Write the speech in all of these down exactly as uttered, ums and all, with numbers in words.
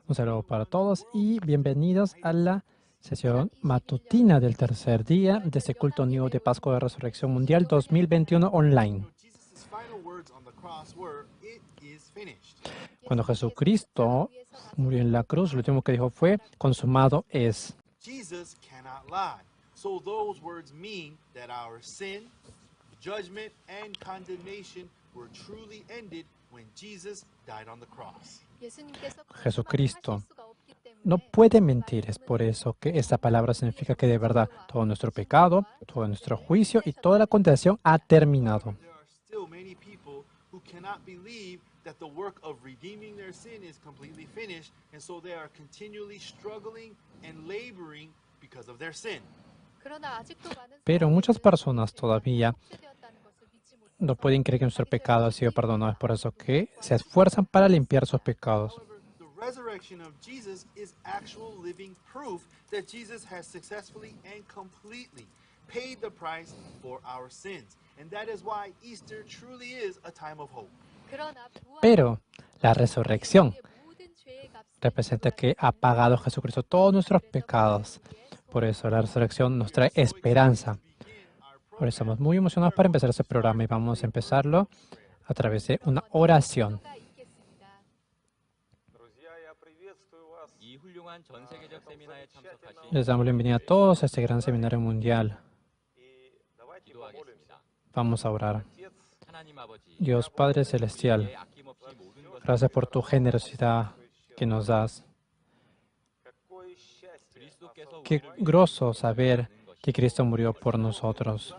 Un saludo para todos y bienvenidos a la sesión matutina del tercer día de este culto nuevo de Pascua de Resurrección Mundial dos mil veintiuno online. Cuando Jesucristo murió en la cruz, lo último que dijo fue: "Consumado es". Jesus cannot lie. So those words mean that our sin, judgment, and condemnation were truly ended when Jesus died on the cross. Jesucristo no puede mentir, es por eso que esta palabra significa que de verdad todo nuestro pecado, todo nuestro juicio y toda la condenación ha terminado. There are still many people who cannot believe that the work of redeeming their sin is completely finished, and so they are continually struggling and laboring because of their sin. Pero muchas personas todavía no pueden creer que nuestro pecado ha sido perdonado, es por eso que se esfuerzan para limpiar sus pecados. However, the resurrection of Jesus is actual living proof that Jesus has successfully and completely paid the price for our sins. And that is why Easter truly is a time of hope. Pero la resurrección representa que ha pagado Jesucristo todos nuestros pecados. Por eso la resurrección nos trae esperanza. Ahora estamos muy emocionados para empezar este programa y vamos a empezarlo a través de una oración. Les damos la bienvenida a todos a este gran seminario mundial. Vamos a orar. Dios Padre Celestial, gracias por tu generosidad que nos das. Qué groso saber que Cristo murió por nosotros.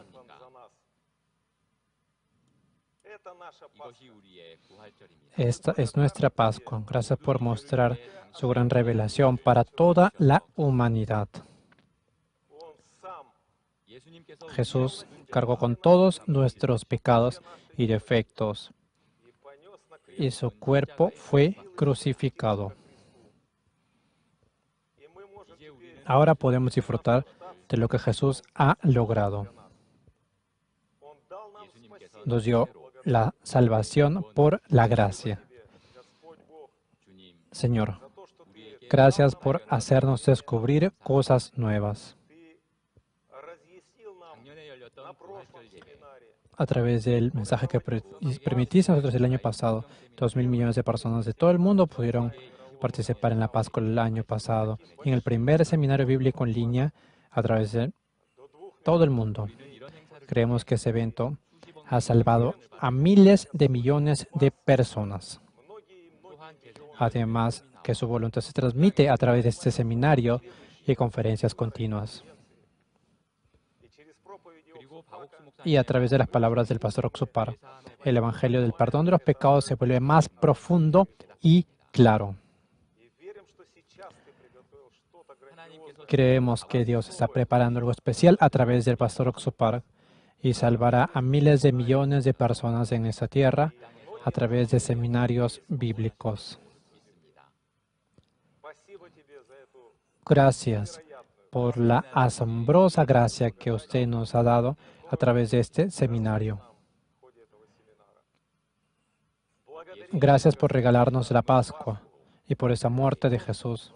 Esta es nuestra Pascua. Gracias por mostrar su gran revelación para toda la humanidad. Jesús cargó con todos nuestros pecados y defectos, y su cuerpo fue crucificado. Ahora podemos disfrutar de lo que Jesús ha logrado. Nos dio la salvación por la gracia. Señor, gracias por hacernos descubrir cosas nuevas. A través del mensaje que pre-, permitiste a nosotros el año pasado, dos mil millones de personas de todo el mundo pudieron participar en la Pascua el año pasado, en el primer seminario bíblico en línea a través de todo el mundo. Creemos que ese evento ha salvado a miles de millones de personas. Además, que su voluntad se transmite a través de este seminario y conferencias continuas. Y a través de las palabras del pastor Oxupar, el evangelio del perdón de los pecados se vuelve más profundo y claro. Creemos que Dios está preparando algo especial a través del pastor Oxupar y salvará a miles de millones de personas en esta tierra a través de seminarios bíblicos. Gracias por la asombrosa gracia que usted nos ha dado a través de este seminario. Gracias por regalarnos la Pascua y por esa muerte de Jesús.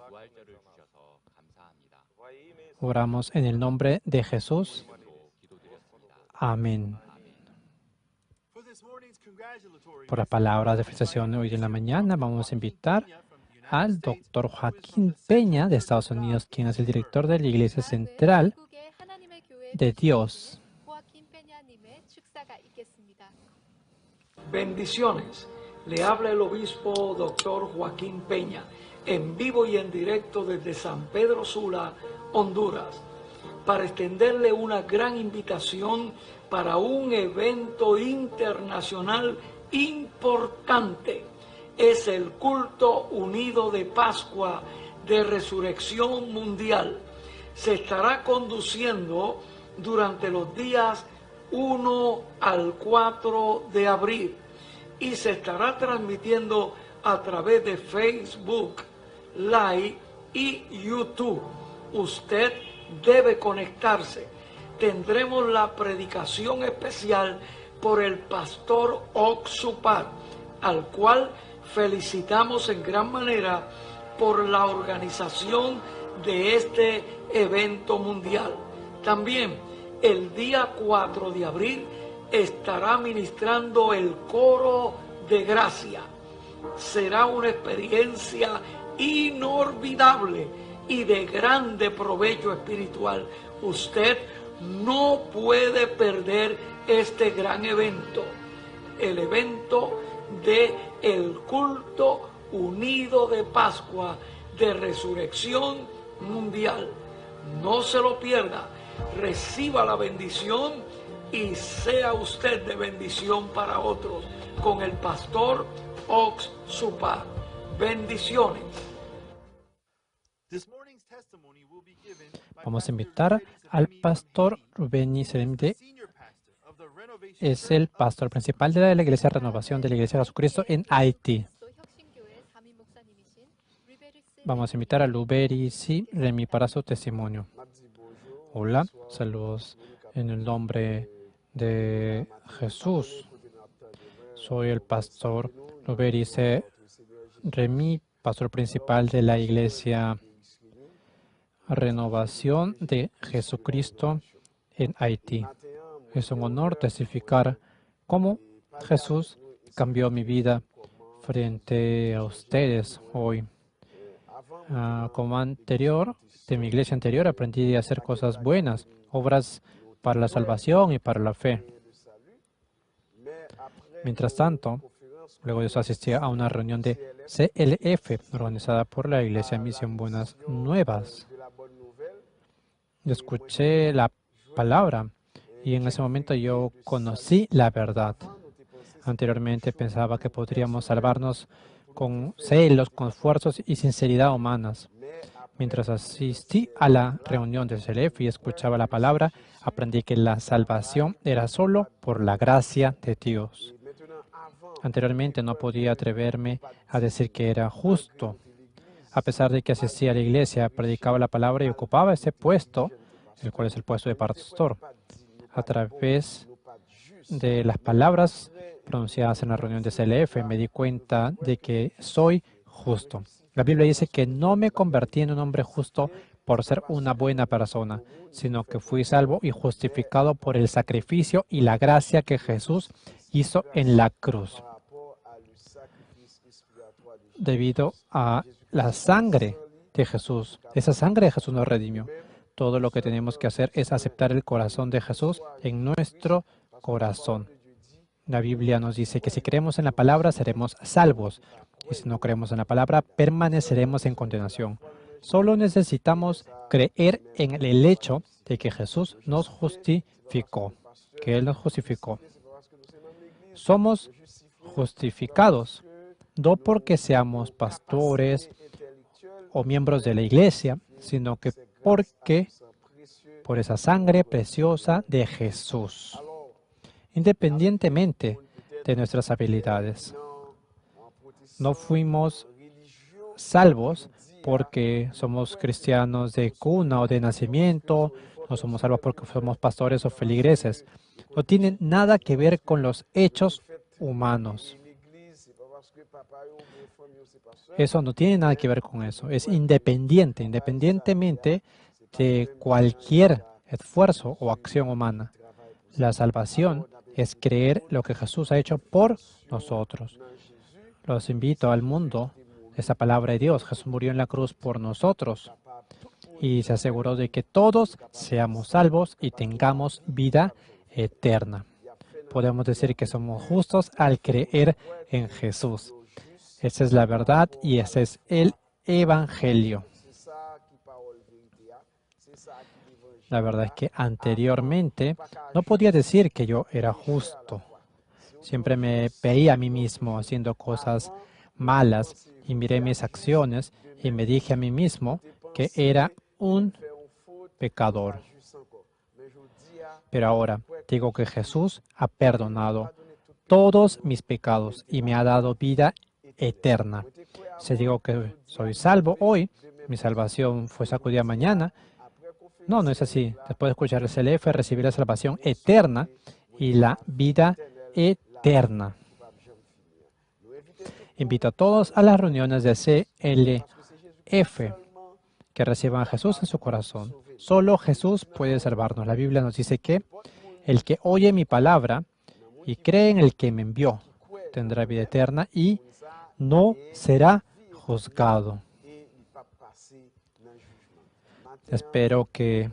Oramos en el nombre de Jesús. Amén. Por las palabras de felicitación hoy en la mañana, vamos a invitar al doctor Joaquín Peña de Estados Unidos, quien es el director de la Iglesia Central de Dios. Bendiciones. Le habla el obispo doctor Joaquín Peña, en vivo y en directo desde San Pedro Sula, Honduras, para extenderle una gran invitación para un evento internacional importante. Es el culto unido de Pascua de Resurrección Mundial. Se estará conduciendo durante los días uno al cuatro de abril y se estará transmitiendo a través de Facebook Live y YouTube. Usted debe conectarse. Tendremos la predicación especial por el pastor Oxupar, al cual Felicitamos en gran manera por la organización de este evento mundial. También el día cuatro de abril estará ministrando el coro de gracia. Será una experiencia inolvidable y de grande provecho espiritual. Usted no puede perder este gran evento, el evento de el culto unido de Pascua de Resurrección Mundial. No se lo pierda, reciba la bendición y sea usted de bendición para otros con el pastor Ox Supa. Bendiciones. Vamos a invitar al pastor Rubén Iserem de, es el pastor principal de la Iglesia Renovación de la Iglesia de Jesucristo en Haití. Vamos a invitar a Luberi Iserem para su testimonio. Hola, saludos en el nombre de Jesús. Soy el pastor Luberi Iserem, pastor principal de la Iglesia Renovación de Jesucristo en Haití. Es un honor testificar cómo Jesús cambió mi vida frente a ustedes hoy. Ah, como anterior, de mi iglesia anterior, aprendí a hacer cosas buenas, obras para la salvación y para la fe. Mientras tanto, luego de eso asistí a una reunión de C L F organizada por la Iglesia Misión Buenas Nuevas. Escuché la palabra y en ese momento yo conocí la verdad. Anteriormente pensaba que podríamos salvarnos con celos, con esfuerzos y sinceridad humanas. Mientras asistí a la reunión de C L F y escuchaba la palabra, aprendí que la salvación era solo por la gracia de Dios. Anteriormente no podía atreverme a decir que era justo. A pesar de que asistía a la iglesia, predicaba la palabra y ocupaba ese puesto, el cual es el puesto de pastor. A través de las palabras pronunciadas en la reunión de C L F, me di cuenta de que soy justo. La Biblia dice que no me convertí en un hombre justo por ser una buena persona, sino que fui salvo y justificado por el sacrificio y la gracia que Jesús hizo en la cruz. Debido a la sangre de Jesús, esa sangre de Jesús nos redimió. Todo lo que tenemos que hacer es aceptar el corazón de Jesús en nuestro corazón. La Biblia nos dice que si creemos en la palabra seremos salvos, y si no creemos en la palabra permaneceremos en condenación. Solo necesitamos creer en el hecho de que Jesús nos justificó, que Él nos justificó. Somos justificados, no porque seamos pastores o miembros de la iglesia, sino que porque por esa sangre preciosa de Jesús, independientemente de nuestras habilidades. No fuimos salvos porque somos cristianos de cuna o de nacimiento, no somos salvos porque somos pastores o feligreses. No tiene nada que ver con los hechos humanos. Eso no tiene nada que ver con eso. Es independiente, independientemente de cualquier esfuerzo o acción humana. La salvación es creer lo que Jesús ha hecho por nosotros. Los invito al mundo, esa palabra de Dios. Jesús murió en la cruz por nosotros y se aseguró de que todos seamos salvos y tengamos vida eterna. Podemos decir que somos justos al creer en Jesús. Esa es la verdad y ese es el evangelio. La verdad es que anteriormente no podía decir que yo era justo. Siempre me veía a mí mismo haciendo cosas malas y miré mis acciones y me dije a mí mismo que era un pecador. Pero ahora digo que Jesús ha perdonado todos mis pecados y me ha dado vida eterna. Si digo que soy salvo hoy, mi salvación fue sacudida mañana. No, no es así. Después de escuchar el C L F, recibí la salvación eterna y la vida eterna. Invito a todos a las reuniones de C L F, que reciban a Jesús en su corazón. Solo Jesús puede salvarnos. La Biblia nos dice que el que oye mi palabra y cree en el que me envió tendrá vida eterna y no será juzgado. Espero que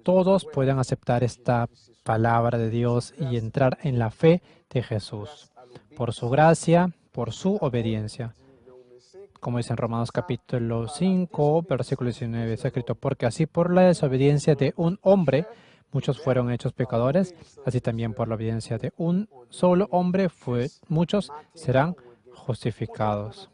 todos puedan aceptar esta palabra de Dios y entrar en la fe de Jesús, por su gracia, por su obediencia. Como dice en Romanos capítulo cinco, versículo diecinueve, está escrito: "Porque así por la desobediencia de un hombre muchos fueron hechos pecadores, así también por la obediencia de un solo hombre fue, muchos serán justificados".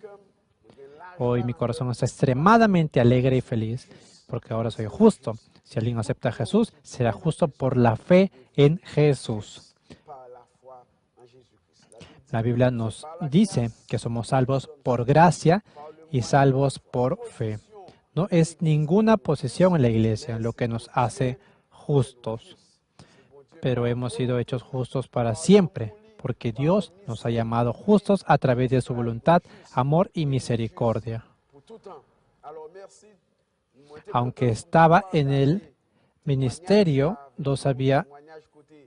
Hoy mi corazón está extremadamente alegre y feliz, porque ahora soy justo. Si alguien acepta a Jesús, será justo por la fe en Jesús. La Biblia nos dice que somos salvos por gracia y salvos por fe. No es ninguna posición en la iglesia lo que nos hace justos, pero hemos sido hechos justos para siempre, porque Dios nos ha llamado justos a través de su voluntad, amor y misericordia. Aunque estaba en el ministerio, no sabía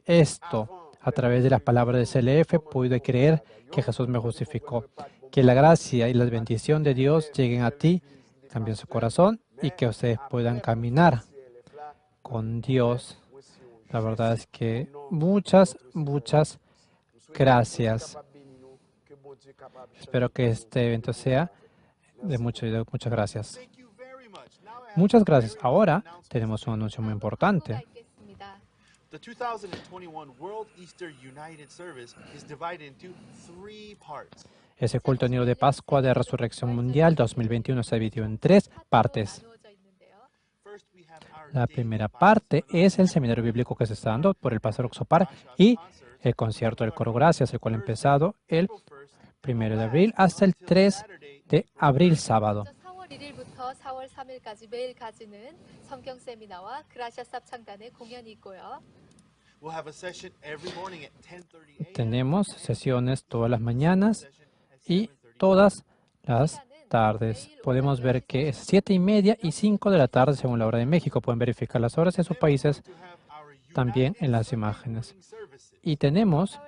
esto. A través de las palabras de C L F pude creer que Jesús me justificó. Que la gracia y la bendición de Dios lleguen a ti, cambien su corazón y que ustedes puedan caminar con Dios. La verdad es que muchas, muchas gracias. Espero que este evento sea de mucho ayuda. Muchas gracias. Muchas gracias. Ahora tenemos un anuncio muy importante. The two thousand twenty-one World Easter United Service is divided into three parts. Ese culto unido de Pascua de Resurrección Mundial dos mil veintiuno se dividió en tres partes. La primera parte es el seminario bíblico que se está dando por el pastor Oxopar y el concierto del coro Gracias, el cual ha empezado el primero de abril hasta el tres de abril, sábado. 사월 일 일부터 사월 삼 일까지 매일까지는 성경 세미나와 그라시아 삽창단의 공연이 있고요. We'll have a session every morning at ten thirty a.m. Tenemos sesiones todas las mañanas y todas las tardes. Podemos ver que es siete y media y cinco de la tarde según la hora de México. Pueden verificar las horas de sus países también en las imágenes. Y tenemos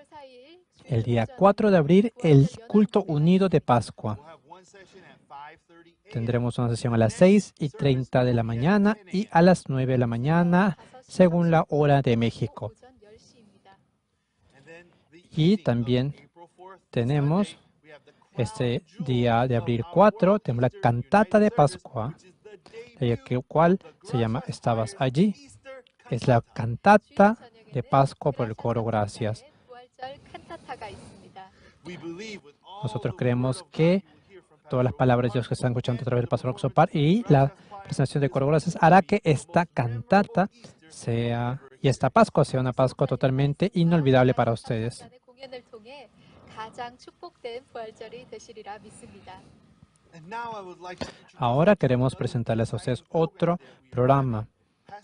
el día cuatro de abril el culto unido de Pascua. Tendremos una sesión a las seis y treinta de la mañana y a las nueve de la mañana según la hora de México. Y también tenemos este día de abril cuatro, tenemos la cantata de Pascua, la cual se llama Estabas allí. Es la cantata de Pascua por el coro Gracias. Nosotros creemos que todas las palabras de Dios que están escuchando a través del pastor Oxopar y la presentación de coro Gracias hará que esta cantata sea y esta Pascua sea una Pascua totalmente inolvidable para ustedes. Ahora queremos presentarles a ustedes otro programa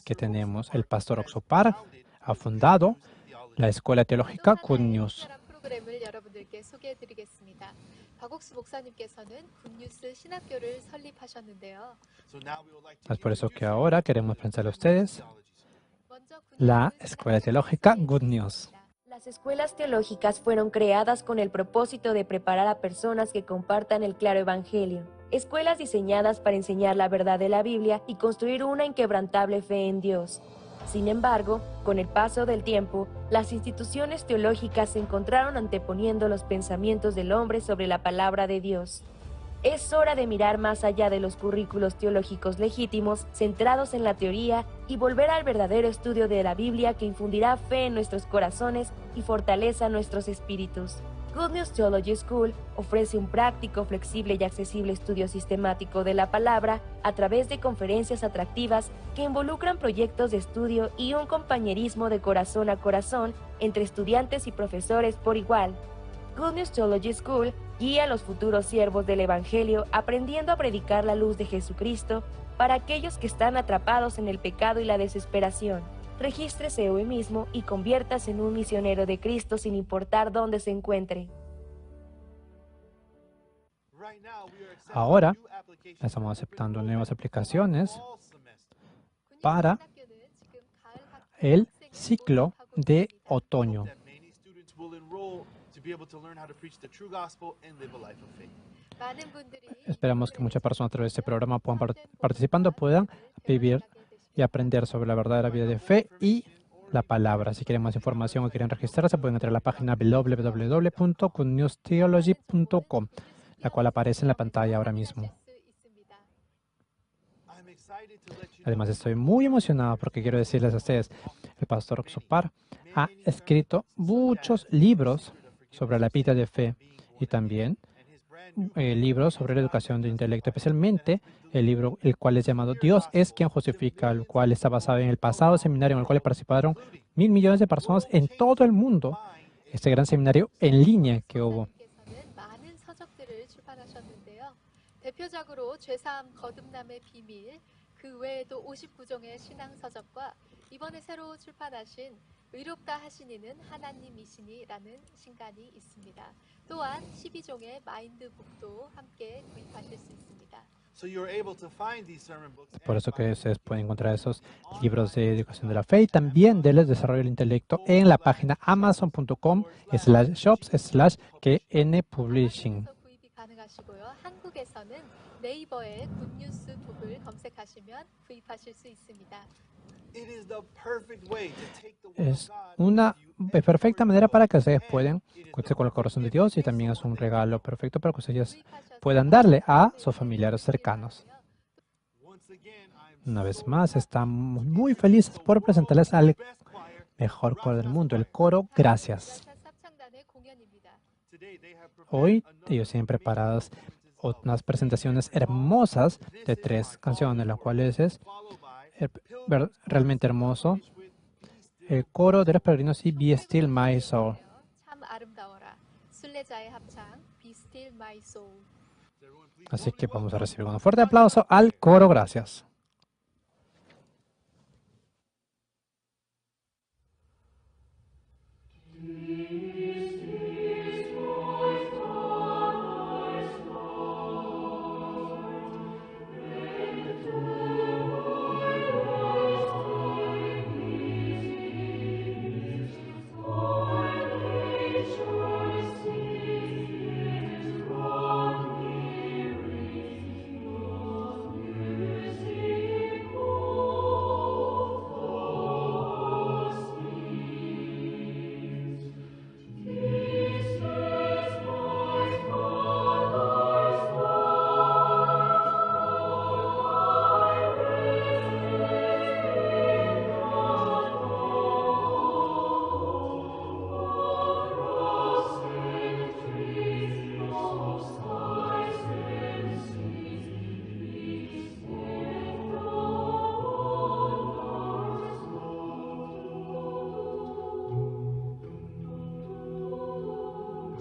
que tenemos. El pastor Oxopar ha fundado la Escuela Teológica Good News. Es por eso que ahora queremos presentar a ustedes la Escuela Teológica Good News. Las escuelas teológicas fueron creadas con el propósito de preparar a personas que compartan el claro evangelio. Escuelas diseñadas para enseñar la verdad de la Biblia y construir una inquebrantable fe en Dios. Sin embargo, con el paso del tiempo, las instituciones teológicas se encontraron anteponiendo los pensamientos del hombre sobre la palabra de Dios. Es hora de mirar más allá de los currículos teológicos legítimos, centrados en la teoría, y volver al verdadero estudio de la Biblia que infundirá fe en nuestros corazones y fortaleza nuestros espíritus. Good News Theology School ofrece un práctico, flexible y accesible estudio sistemático de la palabra a través de conferencias atractivas que involucran proyectos de estudio y un compañerismo de corazón a corazón entre estudiantes y profesores por igual. Good News Theology School guía a los futuros siervos del Evangelio aprendiendo a predicar la luz de Jesucristo para aquellos que están atrapados en el pecado y la desesperación. Regístrese hoy mismo y conviértase en un misionero de Cristo sin importar dónde se encuentre. Ahora estamos aceptando nuevas aplicaciones para el ciclo de otoño. Esperamos que muchas personas a través de este programa puedan par-, participando, puedan vivir y aprender sobre la verdadera vida de fe y la palabra. Si quieren más información o quieren registrarse, pueden entrar a la página w w w punto good news theology punto com, la cual aparece en la pantalla ahora mismo. Además, estoy muy emocionado porque quiero decirles a ustedes, el pastor Oxopar ha escrito muchos libros sobre la vida de fe y también, eh, libros sobre la educación de intelecto, especialmente el libro, el cual es llamado Dios es quien justifica, el cual está basado en el pasado seminario en el cual participaron mil millones de personas en todo el mundo, este gran seminario en línea que hubo. 대표적으로 죄사함 거듭남의 비밀, 그 외에도 오십구 종의 신앙 서적과 이번에 새로 출판하신 의롭다 하시니는 하나님이시니라는 신간이 있습니다. 또한 십이 종의 마인드북도 함께 구입하실 수 있습니다. So you're able to find these sermon books. Es por eso que ustedes pueden encontrar esos libros de educación de la fe y también del desarrollo del intelecto en la página amazon punto com slash shops slash K N publishing. 구입이 가능하시고요. 한국에서는 네이버에 굿뉴스 북을 검색하시면 구입하실 수 있습니다. Es una perfecta manera para que ustedes puedan conectarse con el corazón de Dios y también es un regalo perfecto para que ustedes puedan darle a sus familiares cercanos. Una vez más, estamos muy felices por presentarles al mejor coro del mundo, el coro Gracias. Hoy ellos tienen preparadas unas presentaciones hermosas de tres canciones, las cuales es, eh, ver-, realmente hermoso. El coro de los peregrinos y Be Still My Soul. 참 아름다워라. 순례자의 합창 Be Still My Soul. Así que vamos a recibir un fuerte aplauso al coro Gracias.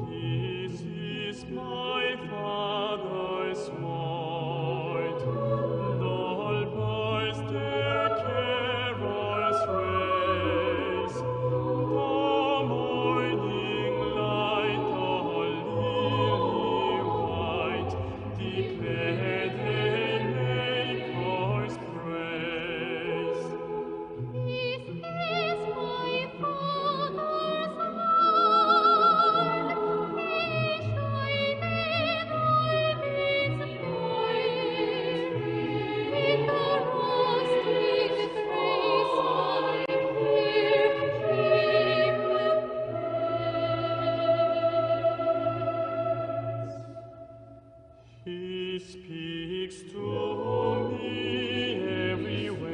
This is my Father's voice, and all boys their carols raise. The morning light, the lily white, declare the Maker's praise. This is my Father's heart, he shall never be spoiled. In the rustic place I hear him praise. He speaks to me everywhere.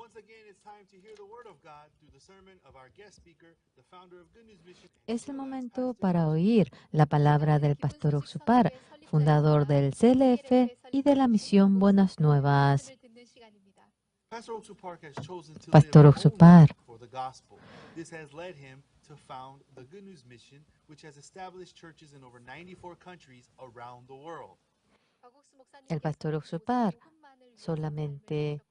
Once again, it's time to hear the word of God through the sermon of our guest speaker, the founder of Good News Mission and... Es el momento para oír la palabra del pastor Oxupar, fundador del C L F y de la misión Buenas Nuevas. Pastor Oxupar has chosen to live only for the gospel. This has led him to found the Good News Mission, which has established churches in over ninety-four countries around the world. El pastor Oxupar solamente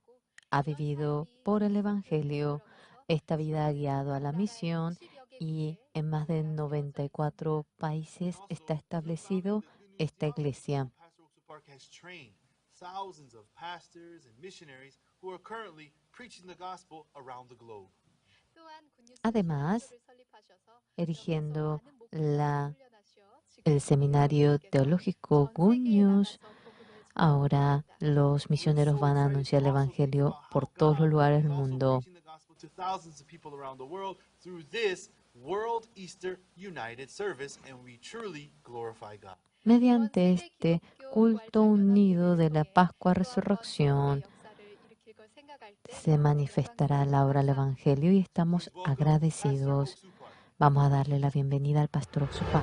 ha vivido por el evangelio. Esta vida ha guiado a la misión y en más de noventa y cuatro países está establecido esta iglesia. Thousands of pastors and missionaries who are currently preaching the gospel around the globe. Además, erigiendo la, el seminario teológico Good News, ahora los misioneros van a anunciar el evangelio por todos los lugares del mundo. Through this World Easter United Service, and we truly glorify God. Mediante este culto unido de la Pascua Resurrección, se manifestará la obra del Evangelio y estamos agradecidos. Vamos a darle la bienvenida al pastor Oxupa.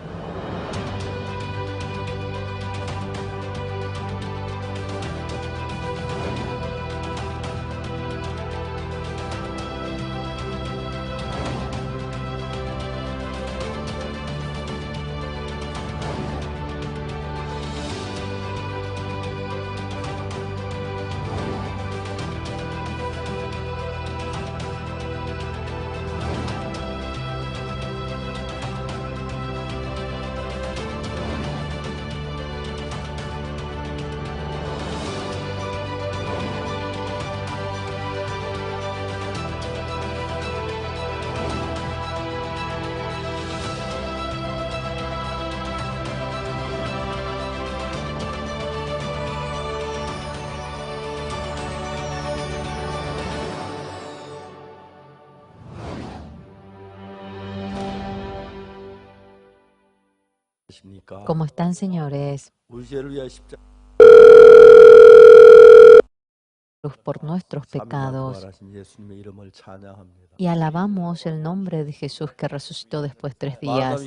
¿Cómo están, señores? Por nuestros pecados. Y alabamos el nombre de Jesús que resucitó después de tres días.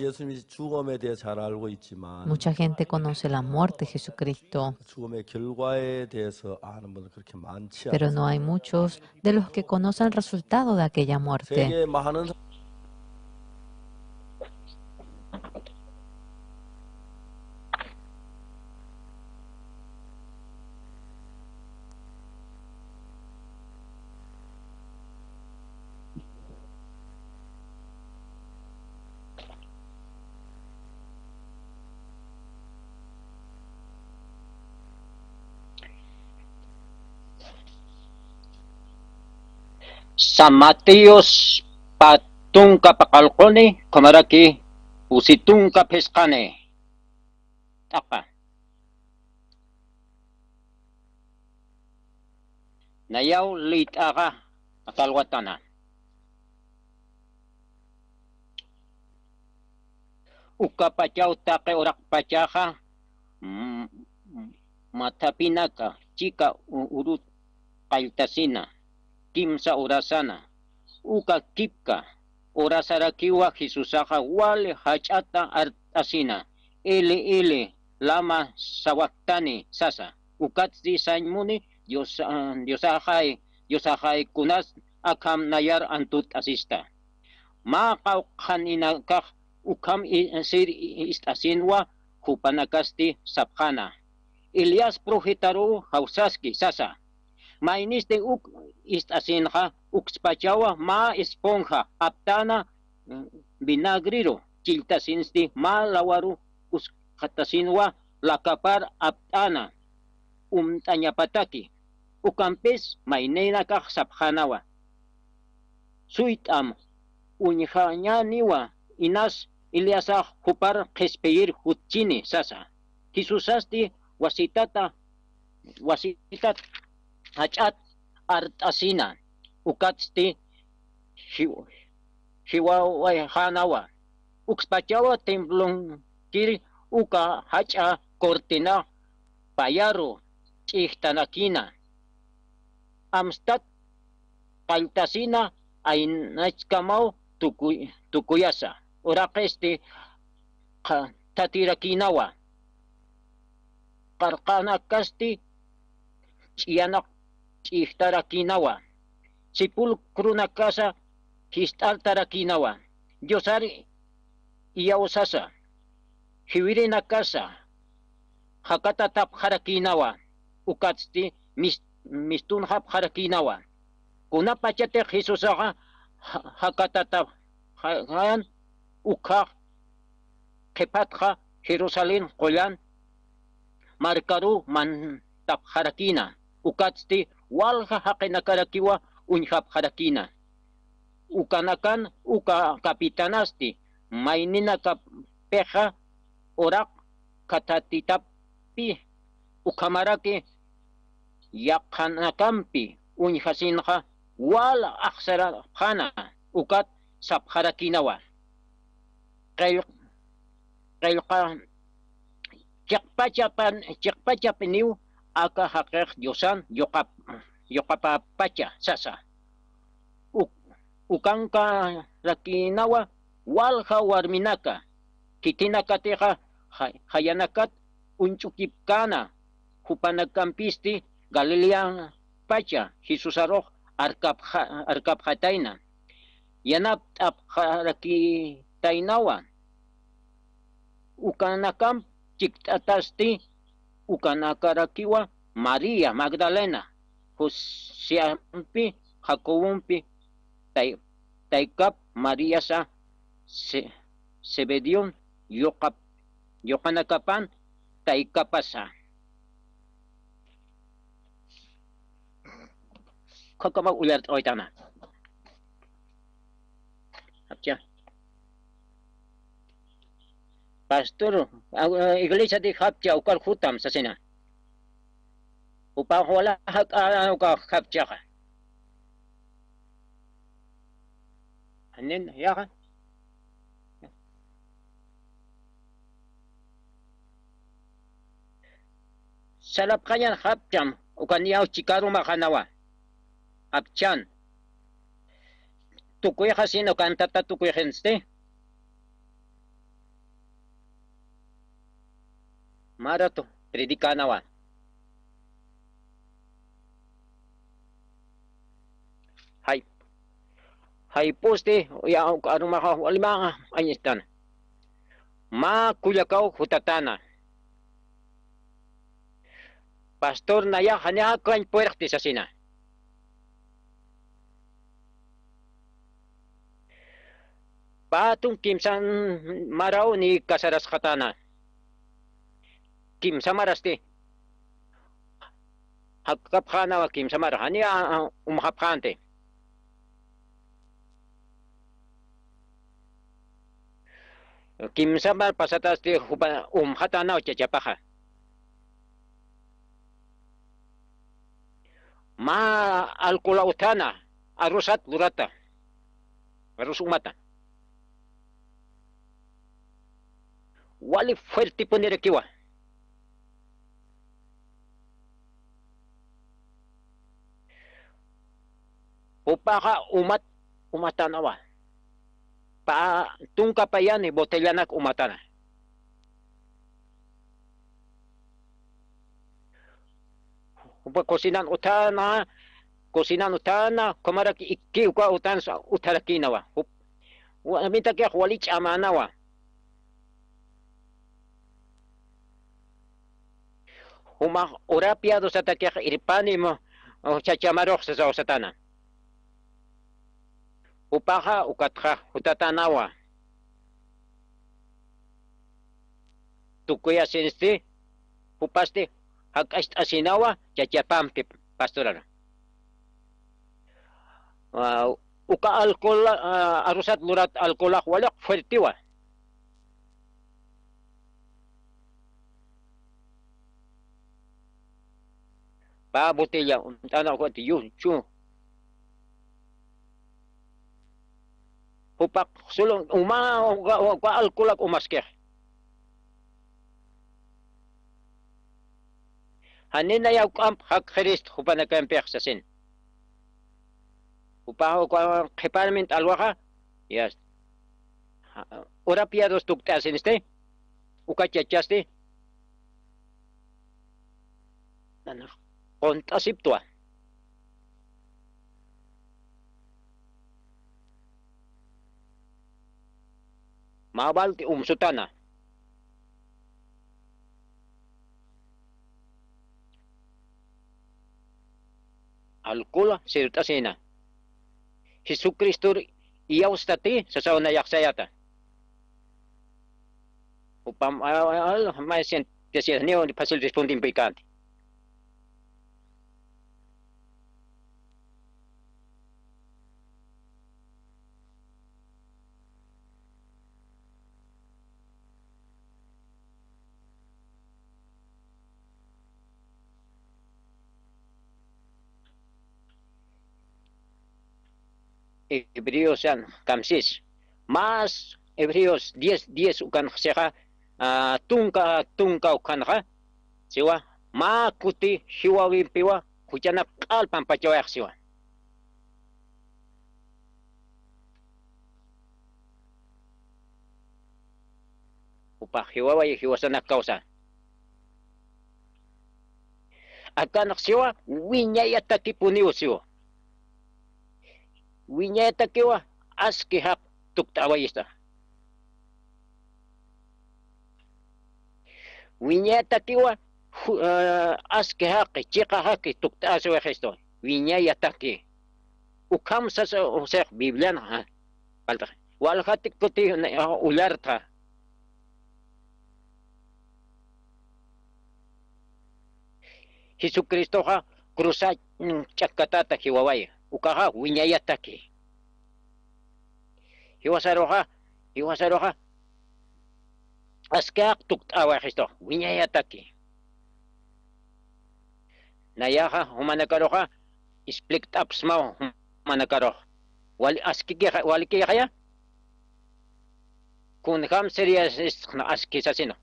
Mucha gente conoce la muerte de Jesucristo, pero no hay muchos de los que conocen el resultado de aquella muerte. San Mateos pä tunka paqallquni, ukhamaraki pusi tunka phisqani. T'aqa. Nayaw liyt'axa aka alwatana. Ukapachaw taqi uraqpachaxa, mm, mathapinaka chika u-, urut qalltasina, kimsa urasana, uka kipka urasarakiwa Jesusaxa wali jach'ata art'asina, Eli, Eli, lama sabactani sasa. Ukatsti sañ muni, Dios, ah, Diosaxay, Diosaxay, kunas akham nayar antut'asista. Mä qawqhaninakax ukham i-, sir i-, ist'asinwa, jupanakasti sapxäna. Elías profetaruw jawsaski sasa. Maynisti uk ist'asinxa, ukspachawa mä esponja aptäna, mm, vinagriru chilltasinsti mä lawaru uskatasinwa lakapar apt'äna umt'añapataki. Ukampis mayninakax sapxänawa. Suyt'am uñjañäniwa, inas Eliasax jupar qhispiyir jutchini sasa. Jesusasti wasitata, wasitat jach'at art'asina, ukatsti jiw-, jiwawayxänawa. Ukspachawa templonkir uka jach'a cortina payaru ch'ijtanakina. Amstat qalltasina aynachkamaw tukuy-, tukuyasa. Uraqisti qha-, thatirakinawa. Qarqanakasti ch'iyanaq ch'ijtarakinawa. Sepulcronakasa jist'artarakinawa. Diosar iyawsasa, jiwirinakasa jakatatapxarakinawa, ukatsti mis-, mistunxapxarakinawa. Kunapachatix Jesusaxa ja-, jakatatapxayan, ukhax qhipatxa Jerusalén qullan markaruw mantapxarakina, ukatsti walja jaqinakarakiwa uñjapxarakina. Ukanakan uka capitanasti mayninakapixa uraq khathatitapi, ukhamaraki yaqhanakampi uñjasinxa wal axsarapxäna, ukat sapxarakinawa. qillq-, qillqa-, chiqpachapan-, chiqpachapiniw aka jaqix Diosan yuqap-, yuqapapacha sasa. Uk-, ukankarakïnawa walja warminaka, khitinakatixa ja-, jayanakat uñch'ukipkäna, jupanakampisti Galileapacha Jesusarux arkapxa-, arkapxatayna, yanapt'apxarakitaynawa. Ukanakamp chikt'atasti, ukanakarakiwa María Magdalena, Josiampi, Jacobompi, tay-, taykap Mariasa, Se-, Zebedion yuqap-, yuqanakapan taykapasa. Khakama ullart'awaytana. Japcha. Pastor, a, a, iglesia de japcha, ukar jutam sasina. Upa wala jak'a, uka japchaxa. Anen, yaxa. Sarapxañan japcham, ukan yaw chikarumaxanawa. Japchan. Tukuyxasin ukan tata tukuyxinsti. Mä ratu predicänawa. Jay. Jayp'usti, ya, arumaxa, walima, añistan. Mä kullakaw jutatäna. Pastor, nayax janixa kañ puerqti sasina. Pä tun kimsa maraw niy casarasxatäna. Kimsa marasti. Jakapxänawa kimsa mara, jani a, a, umxapxänti. Kimsa mar pasatasti jupa umxatänaw chachapaxa. Mä alcohol utjäna, arrozat lurata. Arroz umata. Wali fuertipunirakiwa. Jupaxa umat, umatänawa. Pä tunka payani botellanak umatäna. Jupa cocinan utjäna, cocinan utjäna, ukhamaraki ikki uka utansa utjarakïnawa. Jup-, warmitakix wali ch'amänawa. Jumax urapiadosatakix irpanim, uh, chachamarux sasaw satäna. Jupaxa ukatxa jutatänawa. Tukuyasinsti, jupasti jak'acht'asinawa chachapampi pastoraru. Ah, uka alcohol, ah, arrozat lurat alcoholax waliq fuertiwa. Pä botella unt'ana ukat yuchu. Jupax solo uma, uka, uka alcoholak umaskix. Janina yawk'amp jakxirist jupanakampix sasin. Jupax uka qhiparmin t'alwaxa, ya. Urapiados tukt'asinisti, uka chachasti. Nanax qunt'asiptwa. Mä walti umsutana. Alcohol sirt'asina. Jesucristor iyawstati sasaw nayax sayata. Jupam, a, a, a, mä siente, siente, niw fácil respondimpïkänti. Hebreosan kamsis. Mas Hebreos diez diez ukanxsixa, a, tunka tunka ukanxa, siwa, mä kuti jiwawimpiwa juchanap q'al pampachawayax siwa. Jupax jiwaway jiwasanak kawsa. Akanx siwa, wiñayatakipuniw siwa. Wiñayatakiwa aski jaq tukt'awayista. Wiñayatakiwa ju-, eh, aski jaqi, chiqa jaqi tukt'asiwaxistu. Wiñayataki. Ukham sasa, o sea, Biblian, ah, falta. Waljatik kuti, eh, ullarta. Jesucristoxa cruza, mm, ch'akkatata jiwaway, ukaxa wiñayataki. Jiwasaruxa, jiwasaruxa, askaq tukt'awaxistu, wiñayataki. Nayaxa, jumanakaruxa, explikt'apsmaw, jumanakarux. Wal-, askikixa-, walikixaya, kunjam sería es-, es-, aski sasina.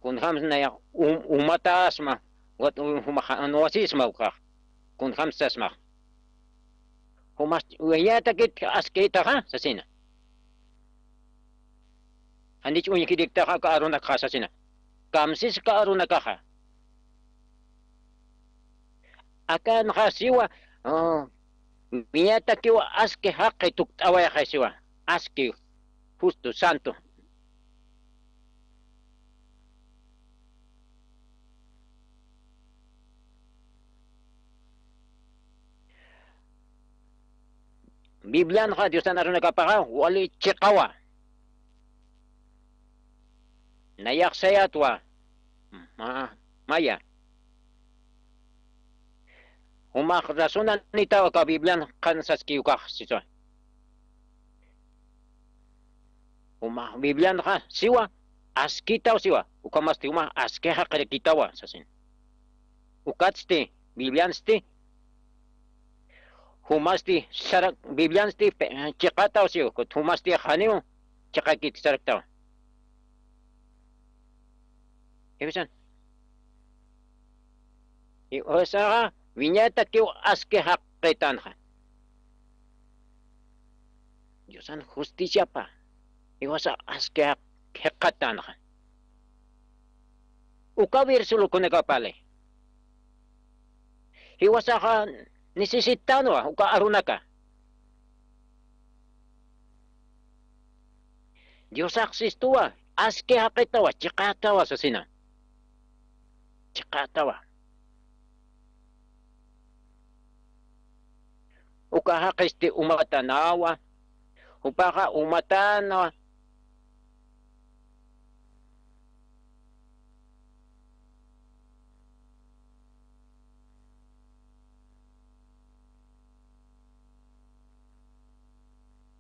Kunjam naya um-, umatasma, wat-, um-, jumaxa, no asisma ukax. Kunjam sasma. Jumas, wiñayatakit askitaxa, sasina. Janich uñjiriktaxa aka arunakaxa, sasina. Kamsis aka arunakaxa. Akanxa siwa, ah, wiñayatakiwa aski jaqi tukt'awayaxa siwa. Aski justo, santo. Biblianxa Diosan arunakapaxa wali chiqawa. Nayax sayatwa. Ma-, maya. Jumax razonanitaw aka Biblian qhan saski ukax siswa. Jumax Biblianxa siwa, askitaw siwa. Ukhamasti jumax aski jaqirikitawa sasin. Ukatsti, Bibliansti, jumasti sarak, Bibliansti pe-, chiqataw siwa, kut jumasti janiw chiqakit saraktawa. Jiwasan. Jiwasaxa wiñatakiw aski jaqitanxa. Diosan justiciapa. Jiwasax aski jaq-, jaqatanxa. Uka versículo kunakapali. Jiwasaxa necesitanwa, uka arunaka. Diosax sistuwa, aski jaqitawa, chiqatawa sasina. Chiqatawa. Uka jaqisti umatanawa, jupaxa umatanawa.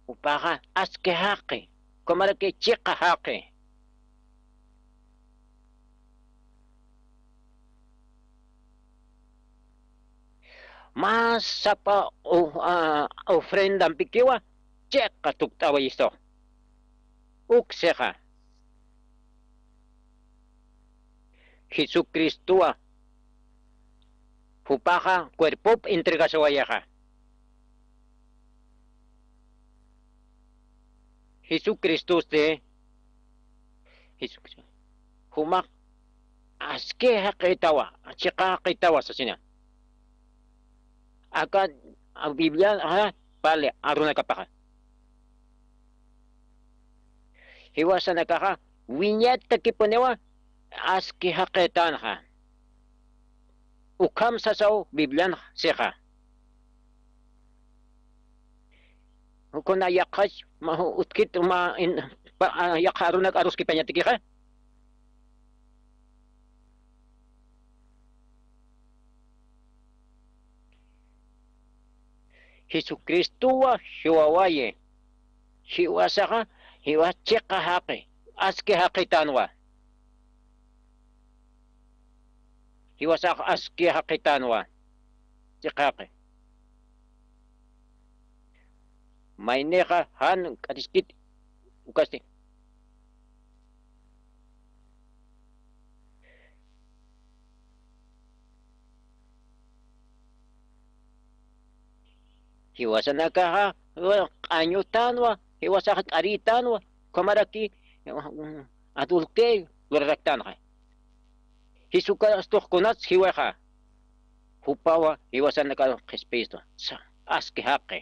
Jupaxa aski jaqi, ukhamaraki chiqa jaqi. Mä sapa u-, a, ofrendampikiwa chiqa tukt'awayistu. Uksixa. Jesucristowa jupaxa cuerpop entregasawayaxa. Jesucristosti, Jesucristo, jumax aski jaqitawa, chiqa jaqitawa sasina. Aka, a, Biblia, ajá, pali, arunakapaxa. Jiwasanakaxa, wiñatakipuniwa, aski jaqitanxa. Ukham sasaw Biblian sixa. Jukuna yaqhach, ma, utkit, ma, in, pa, a, yaqha arunak aruskipañatikixa. Jesucristowa jiwawayi. Jiwasaxa, jiwas chiqa jaqi, aski jaqitanwa. Jiwasax aski jaqitanwa. Chiqa jaqi. Maynixa jan k'atiskit ukasti. Jiwasanakaxa q'añutanwa, jiwasaxa k'aritanwa, ukhamaraki adulterio luraraktanxa. Jesucristox kunats jiwaxa, jupawa jiwasanakar qhispistu, sa-, aski jaqi.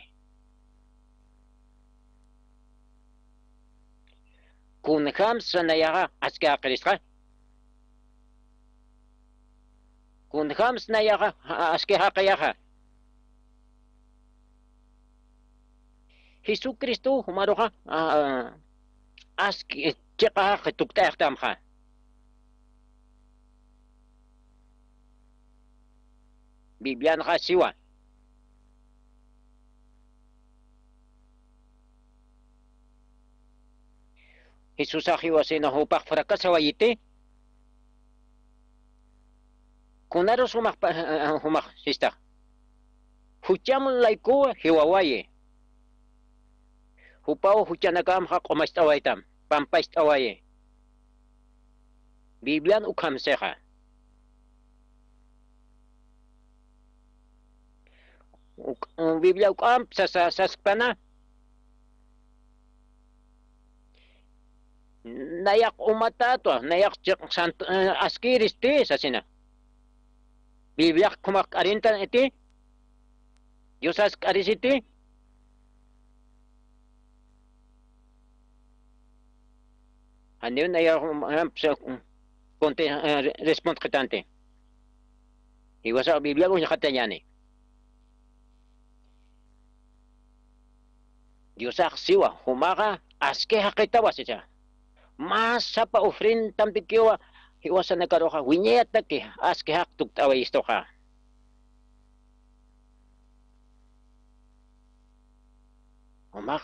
Kunjamsa nayaxa aski jaqiristxa. Kunjamsa nayaxa, a-, aski jaqiyaxa. Jesucristo jumaruxa, a, aski chiqa jaqi tukt'ayaxtamxa. Biblianxa siwa. Jesusax jiwasina jupax fracasawayiti. Kunarus jumax pa-, jumax sistax. Jucham laykuwa jiwawayi. Jupaw juchanakamxa q'umacht'awaytam, pampacht'awayi. Biblian ukham sixa. Uk-, Biblia uk'amp sasa-, saskpana. Nayax umatatwa, nayax chiq-, sant-, eh, askiristi sasina. Bibliax khumax k'arintaniti, Diosas k'arisiti. Janiw nayax, um, um, conte-, eh, re-, respondqitanti. Jiwasax Bibliax uñjatañani. Diosax siwa, jumaxa aski jaqitawa sisa. Mä sapa ofrendantikiwa, jiwasanakaruxa wiñayataki aski jaq tukt'awayistuxa. Jumax,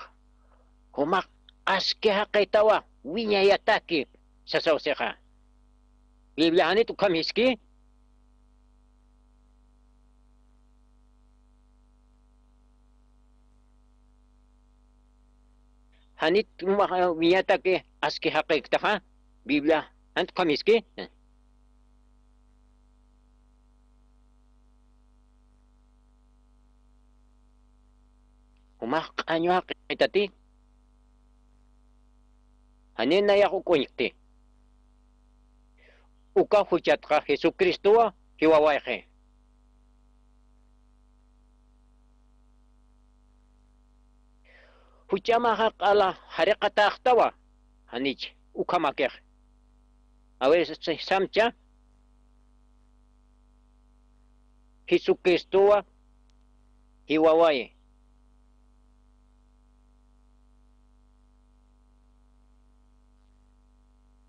jumax aski jaqitawa wiñayataki sasaw sixa. Biblia janit ukham jiski. Janit jumax, eh, wiñataki aski jaqiktaxa, Biblia janit ukham jiski. Jumax q'añu jaqitati. Janiw nayax uk uñkti. Uka juchatxa Jesucristowa jiwawayxi. Juchamaxa q'ala jariqataxtawa, janich ukhamakix. A ver, samcha. Jesucristowa jiwawayi.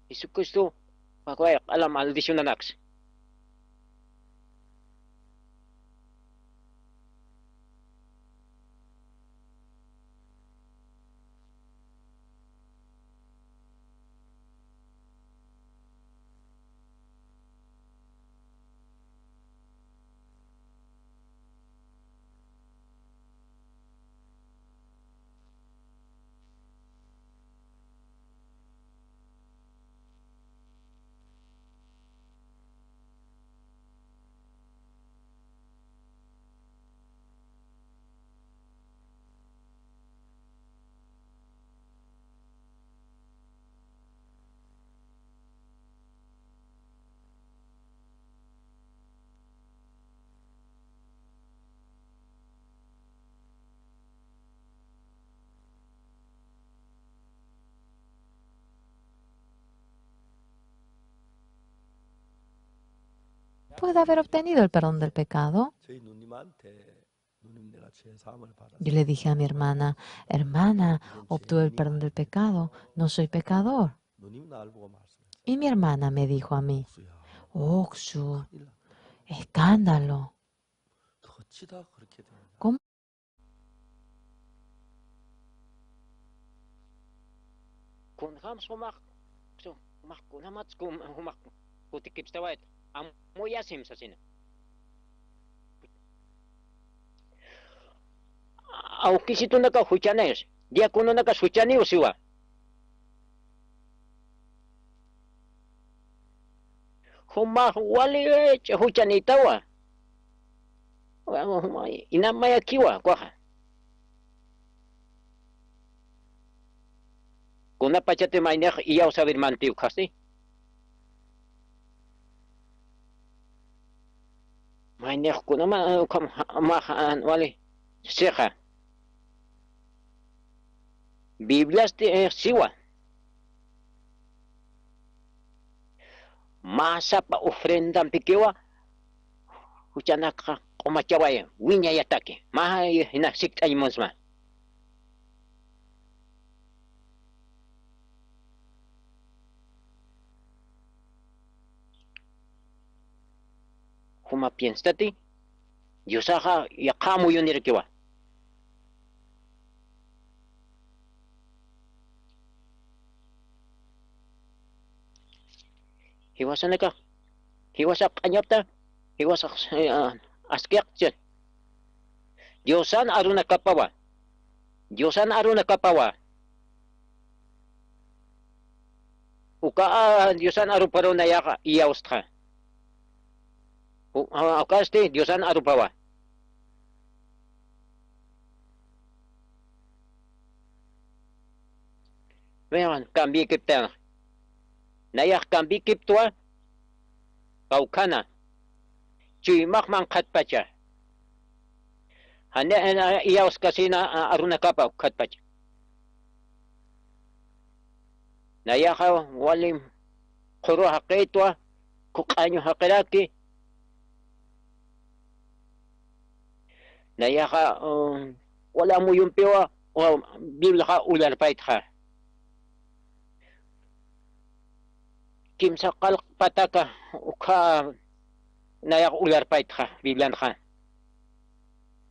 Jesucristo, pakway, q'ala maldicionanaks. ¿Puedo haber obtenido el perdón del pecado? Yo le dije a mi hermana, hermana, obtuve el perdón del pecado, no soy pecador. Y mi hermana me dijo a mí, oksu, escándalo. ¿Cómo? Kunjams jumax, jumax kunjamatsa jumax kutikipstawayta, amuyasim sasina. Awkisitunaka juchanayus, diacononakas juchaniw siwa. Jumax wali ch'uxuchanïtawa. Inamayakiwa, ukaxa. Kunapachati maynix iyawsawir mantiw ukhasti. Maynix kunama, ukham, max, wali sixa. Bibliasti, eh, siwa. Mä sapa ofrendampikiwa, juchanakxa q'umachaway, wiñayataki. Mä jina sikt'añ munsma. Juma piensati, Diosaxa yaqha amuyunirakiwa. Jiwasanakax, jiwasa q'añapta, jiwasa, eh, askiqchi. Diosan arunakapawa. Diosan arunakapawa. Uka, ah, Diosan aruparu nayaxa iyawstxa. U-, ah, ukasti Diosan arupawa. Vean, cambiekipta. Nayax cambiekiptwa, kawkhana. Chuymax manqhatpacha. Jani, eh, iyawskasina, ah, arunakapa ukhatpacha. Nayaxa wali qhuru jaqitwa, kuq'añu jaqiraki. Nayaxa, um, wali amuyumpiwa, wa Bibliaxa ullarpaytxa. Kimsa qallq pataka ukha nayax ullarpaytxa Biblianxa.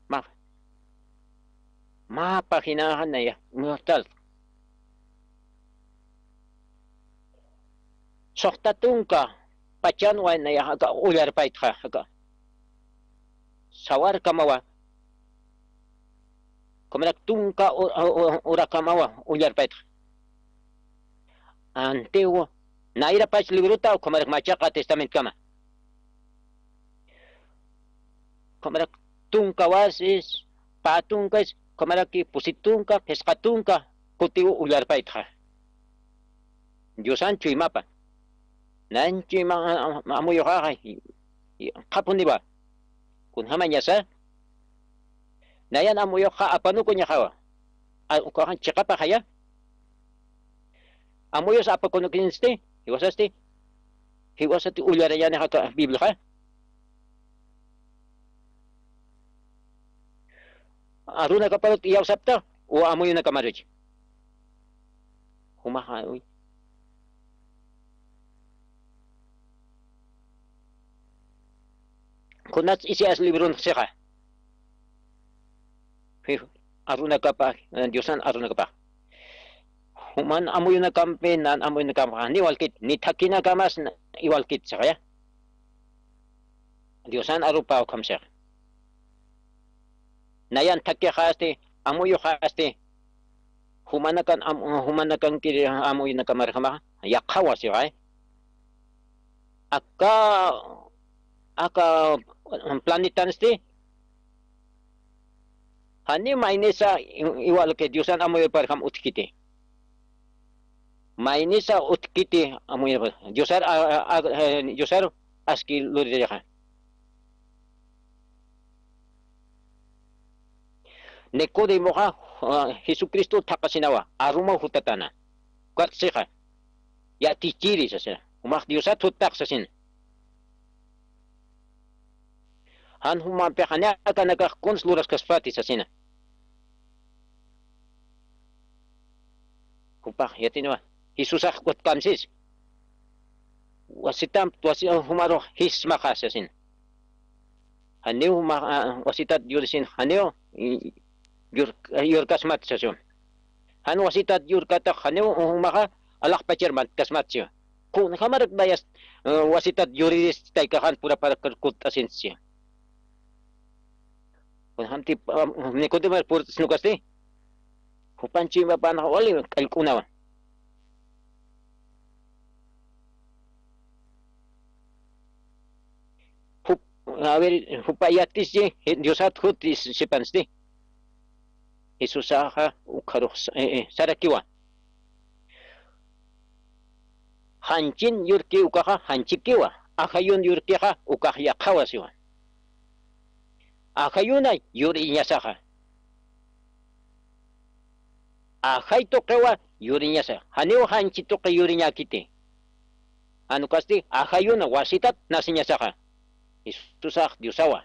Ma, mä paginaxa naya, mortal. Suxta tunka pachanwa nayax aka ullarpaytxa, aka. Sawarkamawa. Ukhamarak tunka u-, u-, u-, urakamawa ullarpaytxa. Antiguo, nayrapach librota, ukhamarak machaqa testamentkama. Ukhamarak tunka wasis, pä tunkas, ukhamarak pusi tunka, phisqa tunka, kutiw ullarpaytxa. Diosan chuymapa. Nan chuyma, a-, a-, amuyuxaxa, i-, i-, qhapuniwa. Kunjamañasa. Nayan amuyuxa apanukuñaxawa. A, ukaxan chiqapaxaya. Amuyus apakunukiñasti, jiwasasti. Jiwasati ullarañanixa aka Bibliaxa. Arunakaparut iyawsapta, u amuyunakamaruch. Jumaxa, uy. Kunats Isaías libron sixa. Fi-, arunakapa, eh, Diosan arunakapa. Juman amuyunakampi, nan amuyunakampi, ni walkit, ni thakinakamas na-, iwalkit sixaya. Diosan arupa ukham six. Nayan thakixasti, amuyuxasti, jumanakan am-, jumanakan kiri amuyunakamarjama, yaqhawa sixay. Aka, aka planetansti, jani maynisa i-, iwalki Diosan amuyuparjam utjkiti. Maynisa utjkiti amuyupar. Diosar, a, a, a, eh, Diosar aski luririxa. Nicodemoxa, ah, Jesucristo thaqasinawa, aruma jutatana. Ukat sixa. Yatichiri sasina. Jumax Diosat juttaq sasina. Jan jumampixa ni akanakax kuns luraskaspati sasina. Jupax yatiniwa. Jesusax utjkamsis. Wasitamp, wasi, jumarux jismaxa sasina. Janiw ma, a, wasitat yurisin, janiw, i, yur-, yurkasmat sasiwa. Jan wasitat yurkatax janiw, jumaxa, alaxpachir mantkasmat siwa. Kunjamarak dayas, eh, wasitat yuriris taykaxan puraparakur kutt'asin siwa. Kunjamti, ah, Nicodemo purt'asnukasti. Jupan chuymapan wali q'allk'unawa. a ver, jupa yatisi, Diosat juti sipansti. Jesusaxa ukharux, eh, eh, sarakiwa. Janchin yurki ukaxa janchikiwa. Ajayun yurkixa ukax yaqhawa siwa. Ajayuna yuriñasaxa. Ajay tuqiwa yuriñasa. Janiw janchi tuqi yuriñäkiti. Jan ukasti ajayuna wasitat nasiñasaxa. Jesusax Diosawa.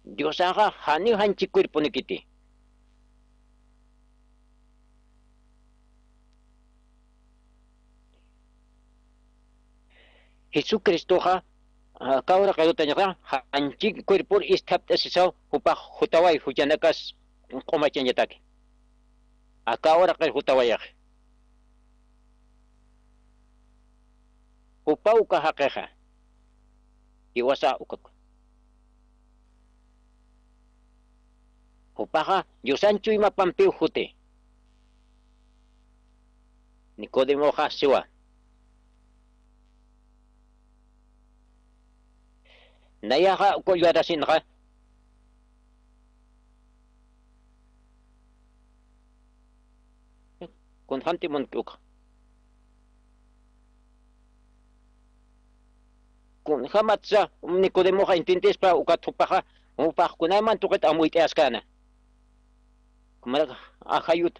Diosaxa janiw janchi cuerponikiti. Jesucristoxa, ah, aka uraqirutañaxa, janchi cuerpor isthapt'asisaw jupax jutaway juchanakas q'umachañataki. Aka uraqir jutawayax. Jupa uka jaqixa. Jiwasa ukaku. Jupaxa Diosan chuymapampiw juti. Nicodemoxa siwa. Nayaxa ukullärasinxa. Kunjamti munki ukxa. Kunjamatsa Nicodemoxa intintispa ukat jupaxa, jupax kunayman tuqit amuyt'ayaskäna. Kumarak ajayut.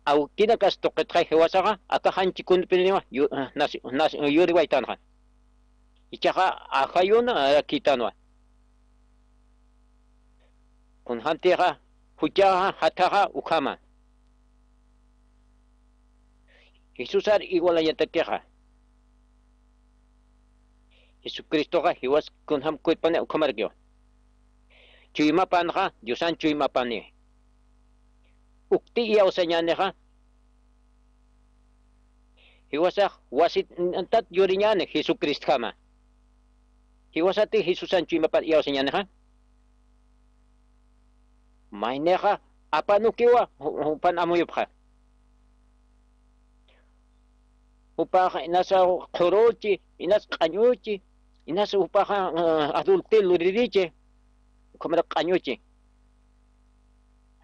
Awkinakas tuqitxa jiwasaxa, aka janchi kunpiniwa, yu-, nas-, nas-, yuriwaytanxa. Ichaxa ajayuna, ah, kitanwa. Kunjamtixa, juchaxa, jathaxa, ukhama. Jesusar igualañatakixa. Jesucristoxa jiwas kunjam cuerpani ukhamarakiwa. Chuymapanxa, Diosan chuymapani. Ukti iyawsañänixa, jiwasax wasitat yuriñäni Jesucristjama. Jiwasati Jesusan chuymapan iyawsañänixa. Maynixa apanukiwa, ju-, jupan amuyupxa. Jupax inasa qhuruchi, inas q'añuchi, inas jupaxa, eh, adultel luririchi, ukhamarak q'añuchi.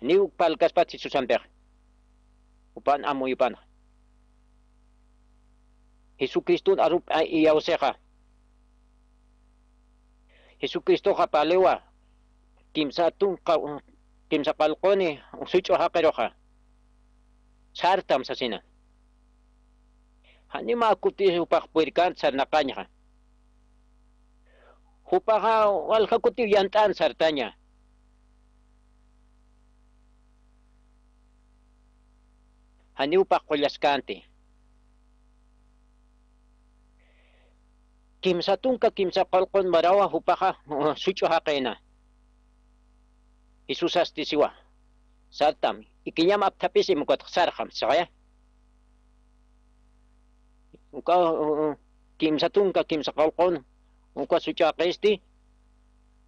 Niw parlkaspat Jesusampix. Jupan amuyupanxa. Jesucriston arup, a, iyawsixa. Jesucristoxa parliwa, kimsa tunka, kimsa qallquni such'u jaqiruxa. Sartam sasina. Janiw mä kuti jupax purirkänti sarnaqañxa. Jupaxa walja kutiw yant'an sartaña. Janiw jupax qullaskänti. Kimsa tunka kimsa qullqun marawa jupaxa, uh, such'u jaqina. Jesusasti siwa. Sartam, ikiñam apthapisim ukatxa sarxam, sixaya. Uka, uh, uh, kimsa tunka kimsa qullqun, uka such'u jaqisti,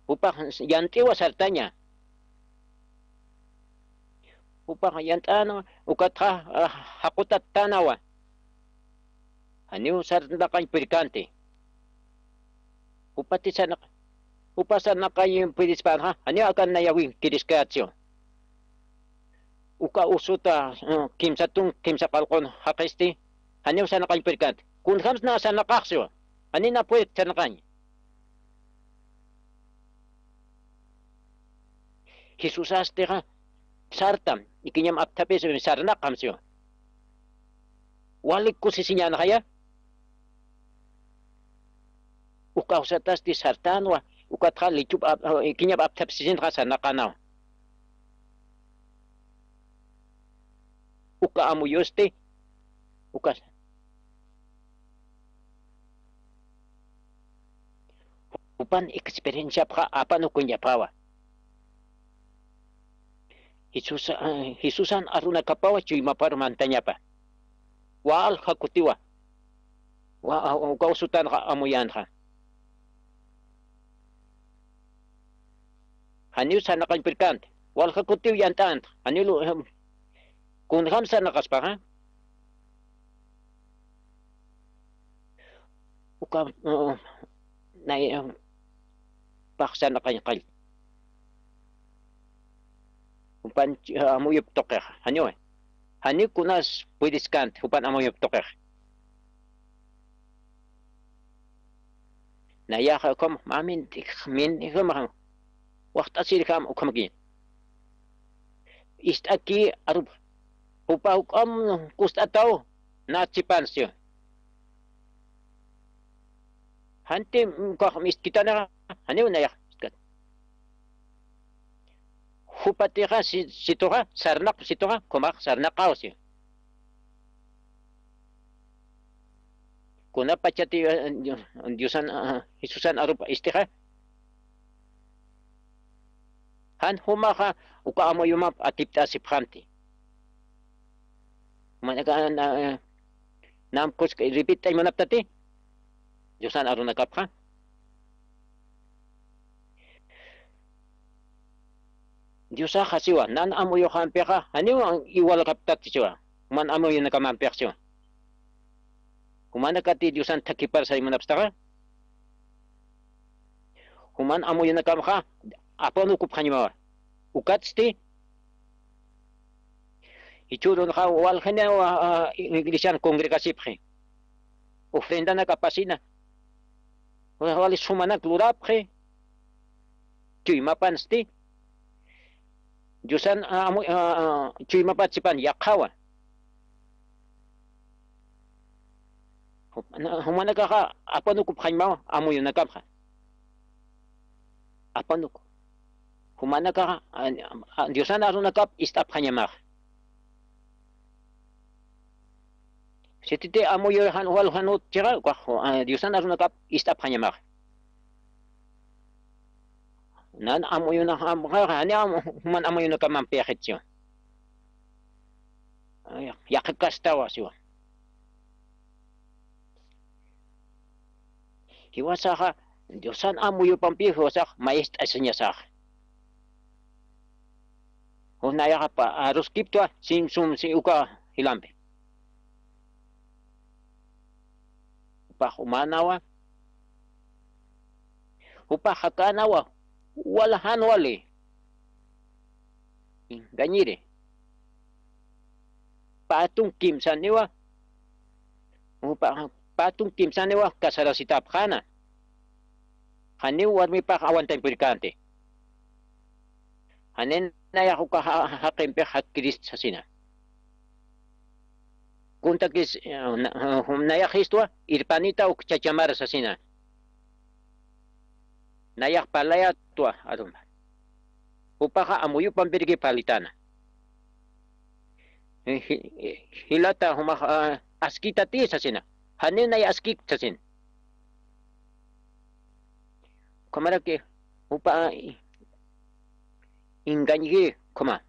jupax yant'iwa sartaña. Jupax yant'äna, ukatxa, ah, jaqutat tänawa. Janiw sarnaqañ purirkänti. Jupati sarnaq-, jupa sarnaqañ puririspanxa, janiw akan nayawi kiriskayätsiw. Uka usuta, eh, kimsa tun, kimsa qullqun jaqisti, janiw sarnaqañ purirkänti. Kunjams na sarnaqaxsiw, janiw na purirkti sarnaqañ. Jesusastixa sartam, ikiñam apthapis sarnaqam siwa. Walik kusisiñänxaya. Uka awsatasti sartänwa, ukatxa lichup ap-, ikiñap apthapisisinxa sarnaqänawa. Uka amuyusti, uka Jupan experienciapxa apanukuñapawa. Jesús, eh, Jesúsan arunakapawa chuymapar mantañapa. Walja kutiwa. Wa, a, uka usutanxa amuyänxa. Janiw sarnaqañ pirkänti. Walja kutiw yant'änti. Janiw lu, em, kunjam sarnaqaspaxa. Uka, uh, nay, uh, paxsan aqañ qall. Jupan, uh, amuyup tuqixa. Janiw. Janiw kunas puediskanti, jupan amuyup tuqixa. Nayaxa ukham, mamin, min, ukhamaxa. Waxt'asirjam ukhamaki. Ist'aki arup. Jupa juk'am kust'ataw, nachipansiw. Janti, mm, ukax miskitanaxa, janiw nayax miskit. Jupatixa si-, situxa, sarnaq situxa, kumax sarnaqaw si. Kunapachati, eh, Diosan, ah, Jesusan arupa istixa. Jan jumaxa uka amuyumap atipt'asipxanti. Manaka, na-, nam kusk ripit'añ munaptati. Diosan arunakapxa. Diosaxa siwa, nan amuyuxampixa, janiw igualkaptati siwa. Juman amuyunakamampix siwa. Jumanakati Diosan thakipar sañ munapstaxa. Juman amuyunakamxa, apanukupxañmawa. Ukatsti, jichhürunxa walxaniwa, a, iglesian congregasipxi. Ofrendanak apasina. Wali sumanak lurapxi. Chuymapansti. Diosan, a, amu-, a, a, chuymapatchipan yaqhawa. Jumanakaxa apanukupxañmawa amuyunakamxa. Apanuku. Jumanakaxa, a, a, Diosan arunakap ist'apxañamaxa. Sititi amuyuy jan, wal jan utjixa, ukax, a, Diosan arunakap ist'apxañamaxa. Nan amuyunakamxa, jani am-, juman amuyunakamampixit siwa. Ay, yaqha kastawa siwa. Jiwasaxa, Diosan amuyupampi jiwasax maest'asiñasaxa. Junayaxa pa, aruskiptwa, sim sum, si uka jilampi. Jupax umanawa. Jupax jakanawa. Wala jan wali. Engañiri. Patun kimsaniwa. Jupa, patun kimsaniwa casarasitapxana. Janiw warmipax aguantañ purkänti. Janiw nayax uka ja-, jaqimpix jakirist sasina. Kuntakis, eh, na-, eh, nayax jistwa, irpanita uk chachamar sasina. Nayax parlayatwa, aruma. Jupaxa amuyupampirki parlitana. Eh, ji-, eh, jilata jumax, ah, askitati sasina. Janiw nay askik sasin. Ukhamaraki, jupa, ah, engañki, ukhama.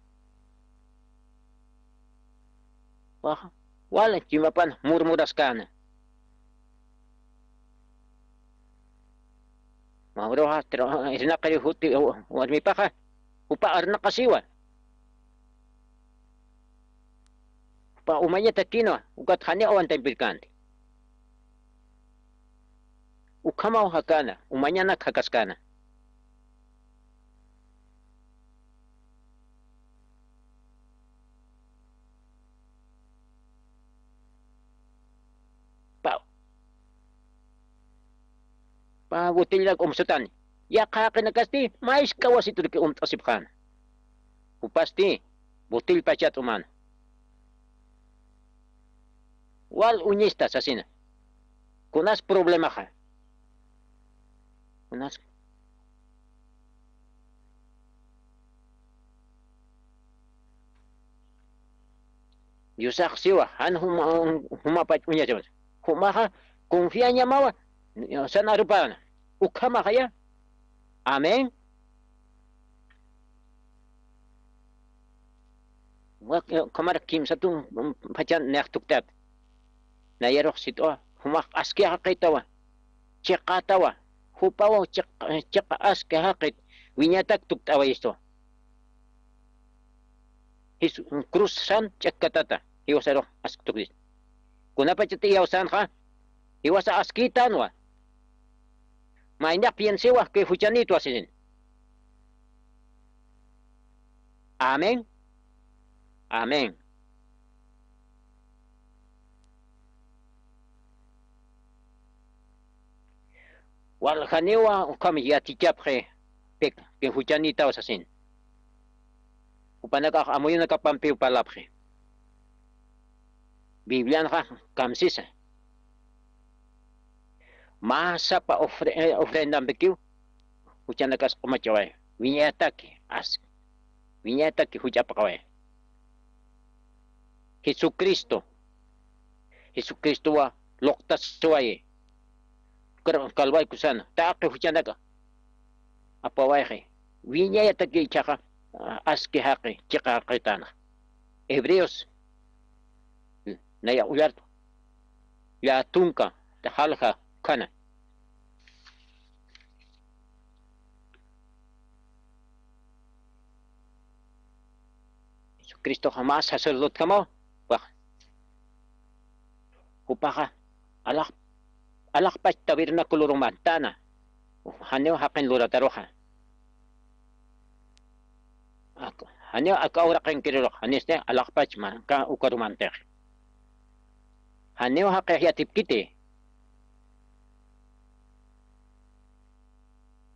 Waxa, wala chuymapan murmuraskana. Mawruxa tra-, irnaqiri juti, warmipaxa, jupa arnaqasiwa. Jupa umañatakinwa, ukat jani aguantañ purkänti. Ukhamaw jakana, umañanak jakaskana. Paw. Pa botellak umsutani. Yaqha jaqinakasti, mask'a wasiturki umt'asipxäna. Jupasti, botellpachat umana. Wal uñista sasina. Kunas problemaxa. Kunas. Diosax siwa, jan juma, jumapach uñachamas. Jumaxa confiañamawa, san arupana. Ukhamaxaya. Amén. Wak, eh, kamar kimsatun, mm, pachan nayax tuktat. Nayarux sit'wa, jumax aski jaqitawa. Chiqatawa. Jupawa chiq-, chiqa aski jaqit. Wiñatak tukt'awa istu. Jis-, cruzsan ch'akkatata. Jiwasarux aski tuktis. Kunapachat iyawsanxa, jiwasa askitanwa. Maynax piensiwa kay juchanitwa sinin. Amén. Amén. Waljaniwa ukham yatichapxi pik, pin juchanitaw sasin. Jupanakax amuyunakapampiw parlapxi. Biblianxa kamsisa. Mä sapa ofre-, eh, ofrendampikiw, juchanakas q'umachaway. Wiñayataki, as-, wiñayataki juch'apaqaway. Jesucristo, Jesucristowa luqtasiwayi. Kar-, kalway kusana, taqi juchanaka. Apawayxi. Wiñayataki ichaxa, ah, aski jaqi, chiqa jaqitana. Hebreos, naya ullartu. Llatunka, tajalja, kana. Jesucristoxa mä sacerdotekamaw, wax. Jupaxa, alax-, alaxpach tabernaculoru mantana. Janiw jaqin lurataruxa. Ak-, janiw aka uraqinkirurux, janisti alaxpach manka ukaru mantix. Janiw jaqix yatipkiti.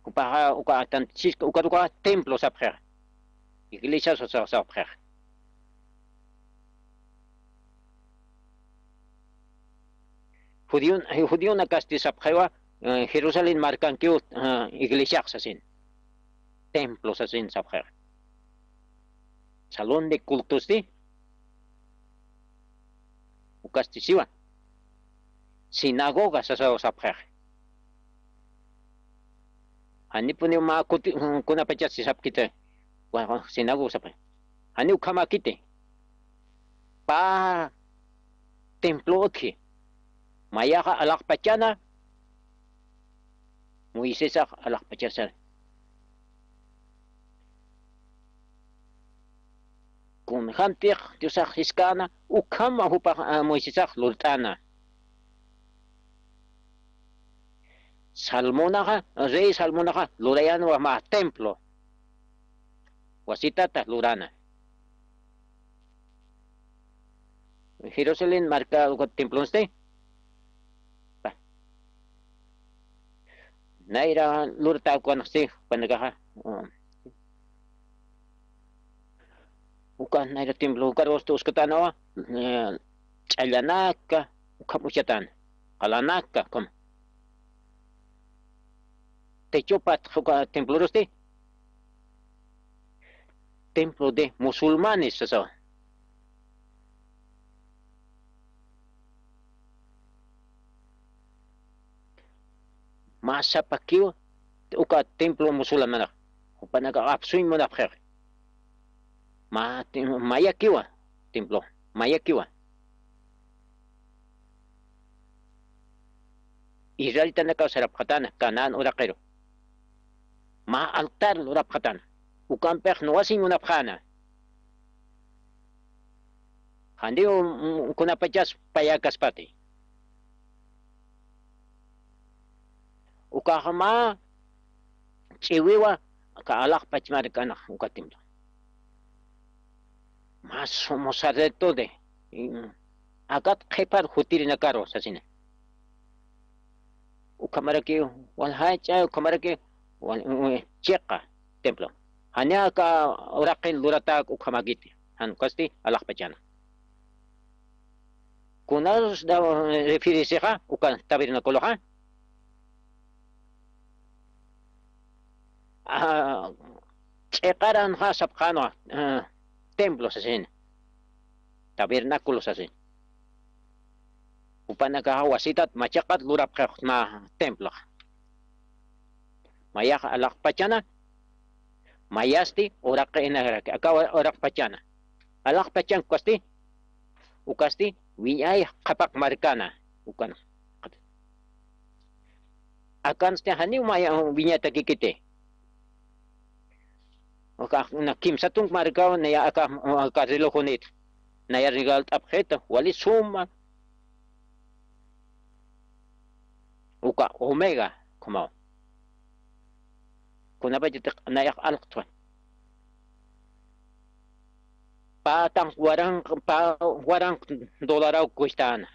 Jupaxa uka atan, sis-, ukaruka templo sapxixa. Iglesia sa-, sa-, sapxixa. Judío, judíonakasti sapxiwa, eh, Jerusalén markankiw, eh, iglesiax sasin. Templo sasin sapxixa. Salón de cultosti. Ukasti siwa. Sinagoga sasaw sapxixa. Janipuniw mä kuti, kunapachas sapkiti. Wa, wa, sinagoga sapxi. Jani ukhamäkiti. Pä templo utji. Mayaxa alaxpachana. Moisesax alaxpachasana. Kunjamtix Diosax jiskäna, ukham jupax, ah, Moisesax lurt'ana. Salmonaxa, rey Salmonaxa lurayanwa mä templo. Wasitata lurana. Jerusalén marka uka templonsti. Pa. Nayra lurta ukanxsi, panakaxa. Uka nayra templo, ukarusti uskatanawa, eh, ch'allanaka, ukham uchatan, qalanaka, ukham. Techopat uka templorusti, templo de musulmanes, sasawa. Mä sapakiw, uka templo musulmanax. Jupanakax apsuñ munapxix. Mä, mayakiwa, templo, mayakiwa. Israelitanakaw sarapxatana, Canaán uraqiru. Mä altar lurapxatana. Ukampix nuwasiñ munapxäna. Janiw, mm, kunapachas payakaspati. Ukaxa mä ch'iwiwa, aka alaxpach markanax uka templo. Mä sumo sacerdote, mm, akat qhipar jutirinakaru sasina. Ukhamarakiw, waljach'a, ukhamarakiw, wal-, u-, u-, chiqa templo. Janiw aka uraqin luratäk ukhamäkiti, jan ukasti alaxpachana. Kunarus da, referenciaxa, uka tabernaculoxa. Ah, chiqaranxa sapxänwa, ah, templo sasin. Tabernaculo sasin. Jupanakaxa wasitat machiqat lurapxix mä temploxa. Mayax alaxpachana, mayasti uraqinaraki, aka ura-, uraqpachana. Alaxpachan ukasti, ukasti wiñay qhapaq markana, ukana. Akansti janiw maya-, wiñatakikiti. Uka, una kimsa tunk markaw, naya aka, aka relojunit. Naya regalt'apxita, wali suma. Uka omega, como. Kunapachatix nayax alqtwa. Pä tan waranq, pä waranq dolaraw cuestana.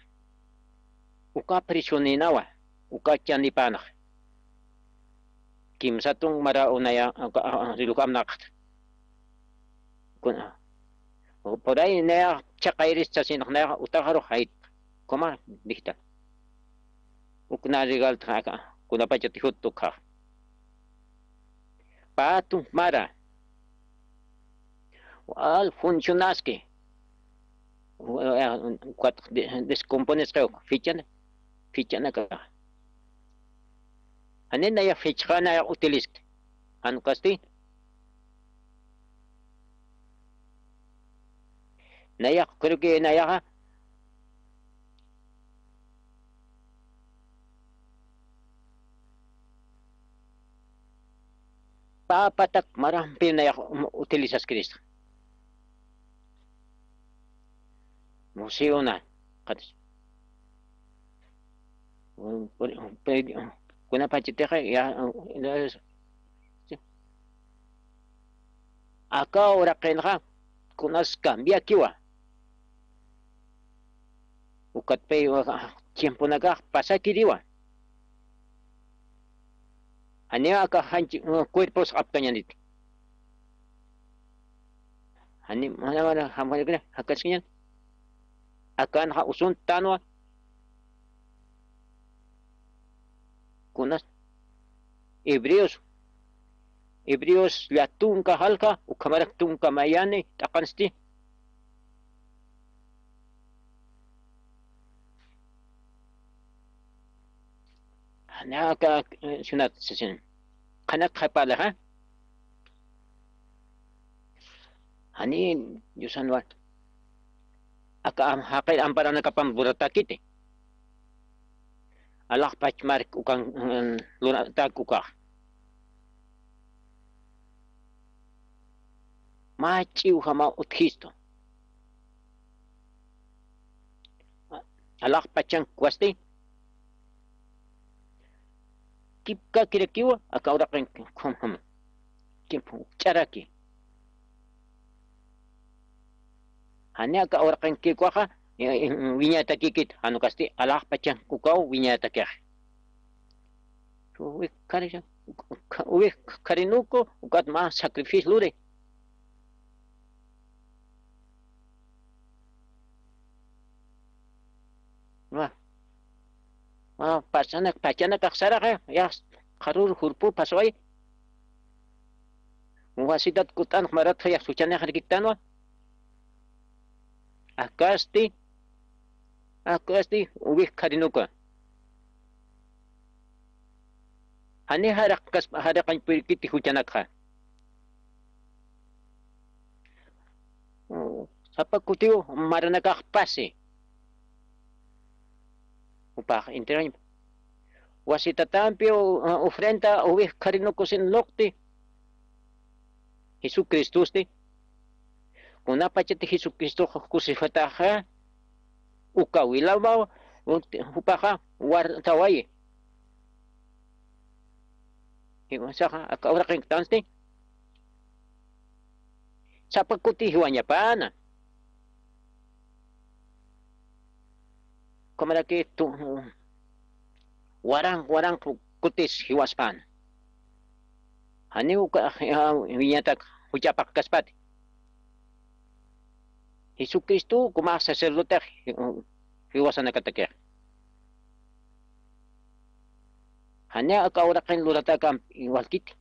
Uka precioninawa, uka chanipanax. Kimsatun mara unaya, uka, a, a, riluk amnaqta. Kuna, por ahí naya chaqayris chasinx naya utaxaru jayt. Kuma dijta. Ukna regalta aka, kunapachatix jut ukxa. Pä tumara. Wal funcionaski. Ukat de-, descomponesqa fichana, fichanaka. Jani naya fichxanaya utiliski. Jan ukasti. Nayax, creo que nayaxa pä patak marampi nayax utilizaskirista. Museona. Qatis. Kunapachatixa ya, aka uraqinxa kunas cambiakiwa. Ukat pay tiemponakax pasakiriwa. Janiw aka janchi, cuerpos apkañanit. Jani mana mana jakaskiñan. Akanxa usuntanwa. Kunas Hebreos, Hebreos llätunka jalka, ukhamarak tunka mayani t'aqansti. Jani aka, eh, sunat sasin. Qhanak qhapalaxa. Jani Diosanwa. Aka am-, jaqir amparanakapam luratakiti. Alaxpach mark ukan, mm, luratak ukax. Mä ch'iwjamaw utjistu. Alaxpachank ukhasti. Kipkakirakiwa, aka uraqin khumjam. Kipch'araki. Jani aka uraqinki ukaxa, eh, eh, wiñatakikit, jan ukasti alaxpachank ukaw wiñatakix. Uwij khari, uwij kharinuku, ukat mä sacrificio luri. Mä, mä, pachanak, pachanakax saraxa, ya, qharür jurpu pasway. Wasitat kut'anx maratxa ya suchanixarkiktanwa. Akasti, akasti, uwij kharinuka. Jani jaraqkas, jaraqañ purkiti juchanakxa. Sapa kutiw maranakax pasi. Jupax enterañ. Wasitatampi u-, ofrenda uwij kharinukusin luqti. Jesucristosti. Kunapachati Jesucristox kusifataxa. Uka wilamaw, jupaxa wartawayi. Jiwasaxa, aka uraqinkitansti. Sapa kuti jiwañapana. Kumaraki tu, waranq, waranq kutis jiwaspana. Janiw uka, ah, wiñatak juchapaqkaspati. Jesucristo kumax sacerdotex, eh, jiwasanakatakix. Janiw aka uraqin luratakam igualkiti.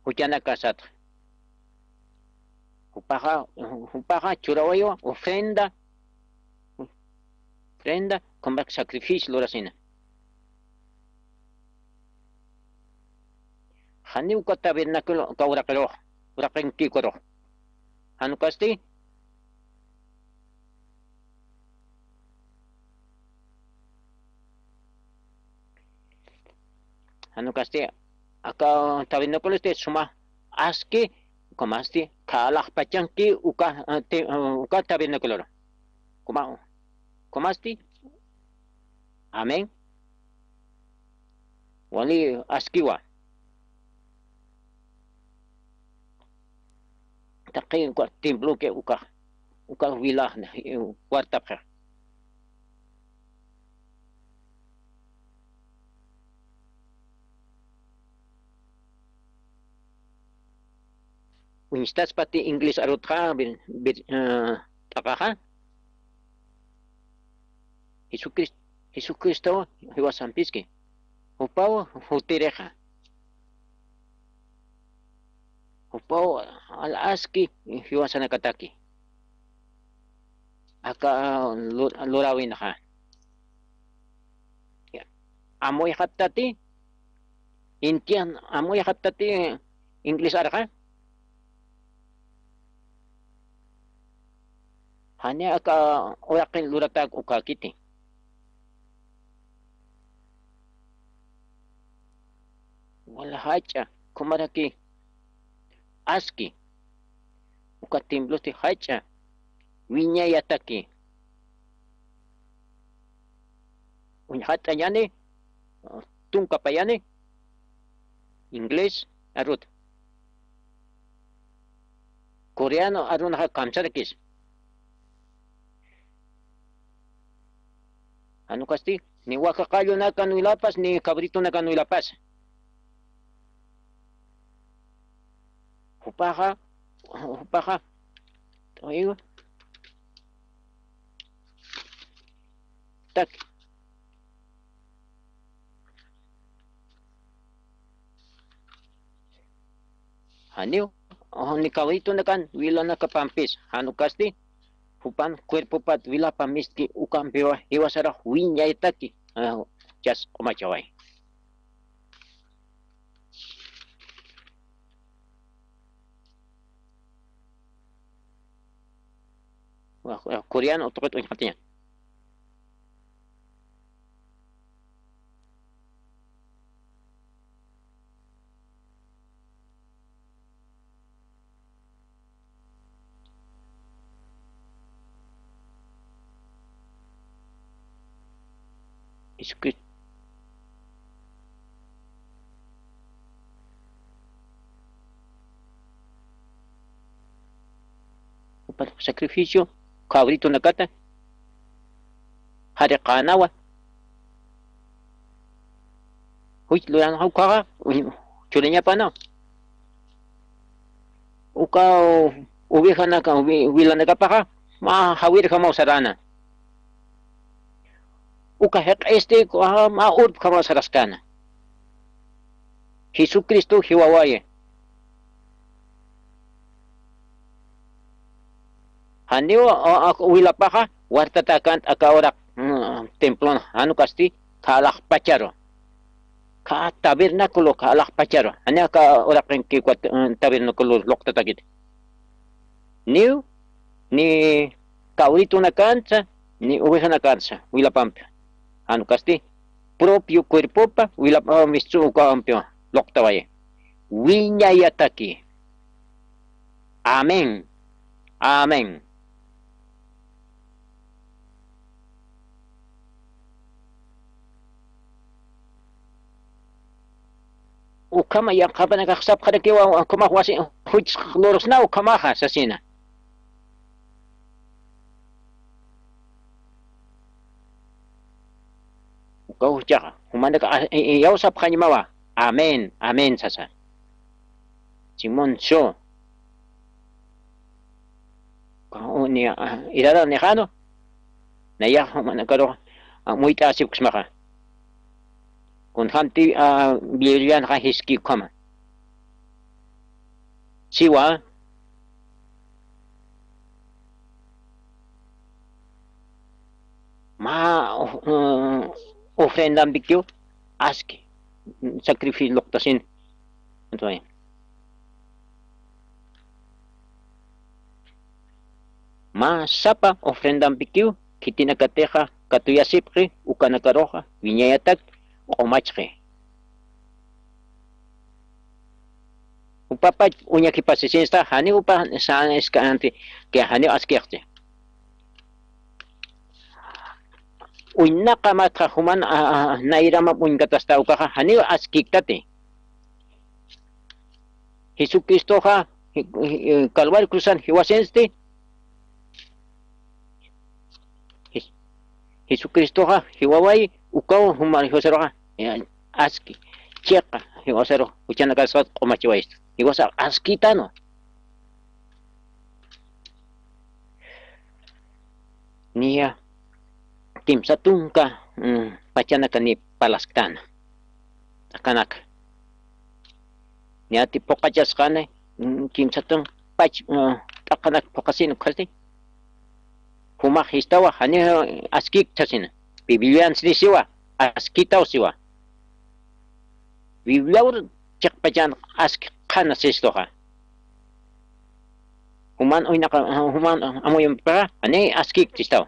Juchanakasatx. Jupaxa, jupaxa churawayiwa ofrenda, ofrenda, kumarak sacrificio lurasina. Janiw uka tabernáculo, uka uraqirux, uraqinkïkarux. Jan ukasti, jan ukasti, aka tabernáculosti suma aski, ukamasti, qhalaxpachanki, uka, eh, te-, eh, uka tabernáculoru. Kuma, ukamasti, amén. Wali askiwa. Taqi uka temploki uka, uka wila wartapxi. Uñstaspati inglés arutxa bir, bir, eh, t'aqaxa. Jesucristo, Jesucristo jiwasampiski. Jupaw jutirixa. Jupaw al'aski jiwasanakataki. Aka lu-, luräwinxa. Amuyxattati, intian amuyxattati inglés arxa. Jani aka uraqin luratak ukäkiti. Wal jach'a, kumaraki aski. Uka templosti jach'a wiñayataki. Uñjat'añani, tunka payani, inglés arut. Coreano arunxa kamsarakis. Jan ukasti, ni waka qallunakan wilapas, ni cabritunakan wilapas. Jupaxa, jupaxa, t'uyu, tak. Janiw, ni cabritunakan wilanakapampis, jan ukasti, jupan cuerpopat wilapamistki ukampiwa, jiwasarax wiñaytaki, ah, chas q'umachaway. Wa-, wa-, coreano tuqit uñjatiña. Jesucristo. Jupa sacrificio, cabritonakata, jariqänawa. Juch luranxa ukaxa, churiñapana. Uka ovejanaka, wi-, wilanakapaxa, mä jawirjamaw sarana. Uka jiq'isti, uka mä urpjamaw saraskäna. Jesucristo jiwawayi. Janiw, a, a, wilapaxa, wartatäkant aka uraq, mm, templon, jan ukasti, kha alaxpacharu. Kha tabernáculo, kha alaxpacharu. Jani aka uraqinki, mm, tabernáculo luqtatakiti. Niw, ni cabritonakansa, ni ovejanakantsa, wilapampi. Jan ukasti, propio cuerpopa, wilapampistu ukampiwa, luqtawaya. Wiñayataki. Amén. Amén. Ukhama yaqhapanakax sapxarakiwa, ukhamax wasi, juch lurusna ukhamaxa, sasina. Uka juchaxa, jumanaka, a, i, i, yaw sapxañmawa, amén, amén, sasa. Simón Sho. Ka, u, ni, a, irara nixanu, nayax jumanakaru, a, muyt'asipksmaxa. Kunjamti, a, Biblianxa jiski ukhama. Siwa, mä, uh, ofrendampikiw aski, sacrificio luqtasin. Entonces, mä sapa ofrendampikiw khitinakatixa katuyasipxi, ukanakaruxa wiñayatak q'umachxi. Jupapach uñakipasisinsta, jani jupa san isk'anti, que janiw askixti. Uñnaqamatxa juman, a, a, nayramap uñkatasta ukaxa, janiw askiktati. Jesucristoxa, ji-, ji-, Calvario cruzan jiwasinsti, Jes-, Jesucristoxa jiwawayi, ukaw jumar jiwasaruxa, eh, aski, chiqa, jiwasaru, juchanakasat q'umachiwaystu. Jiwasa askitanwa. Niya, kimsa tunka, mm, pachanaka ni palasktana. T'aqanaka. Niyati phuqachasqani, mm, kimsa tunka pach-, mm, t'aqanaka phuqasina ukhasti. Jumax jistawa, jani askik sasina. Biblian sisiwa, askitaw siwa. Bibliaw chiqpachan aski qhana sistuxa. Juman uynaqa, juman amuyampixa, jani askik sistaw.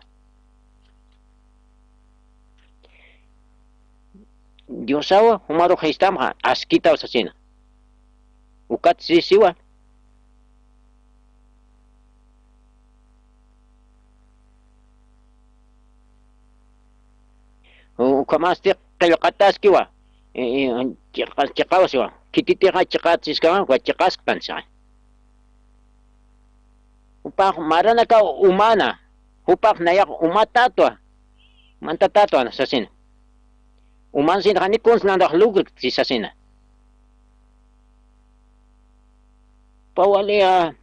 Diosaw jumarux jistamxa, askitaw sasina. Ukat sisiwa. U-, ukhamasti qillqataskiwa. Eh, eh, chiqa-, chiqawsiwa. Khititixa chiqat siskawa, uka chiqasktan sixa. Jupax maranakaw umana, jupax nayax umatatwa, mantatatwa sasina. Umansinxa ni kuns nandax lugrkti sasina. Jupa wali, a,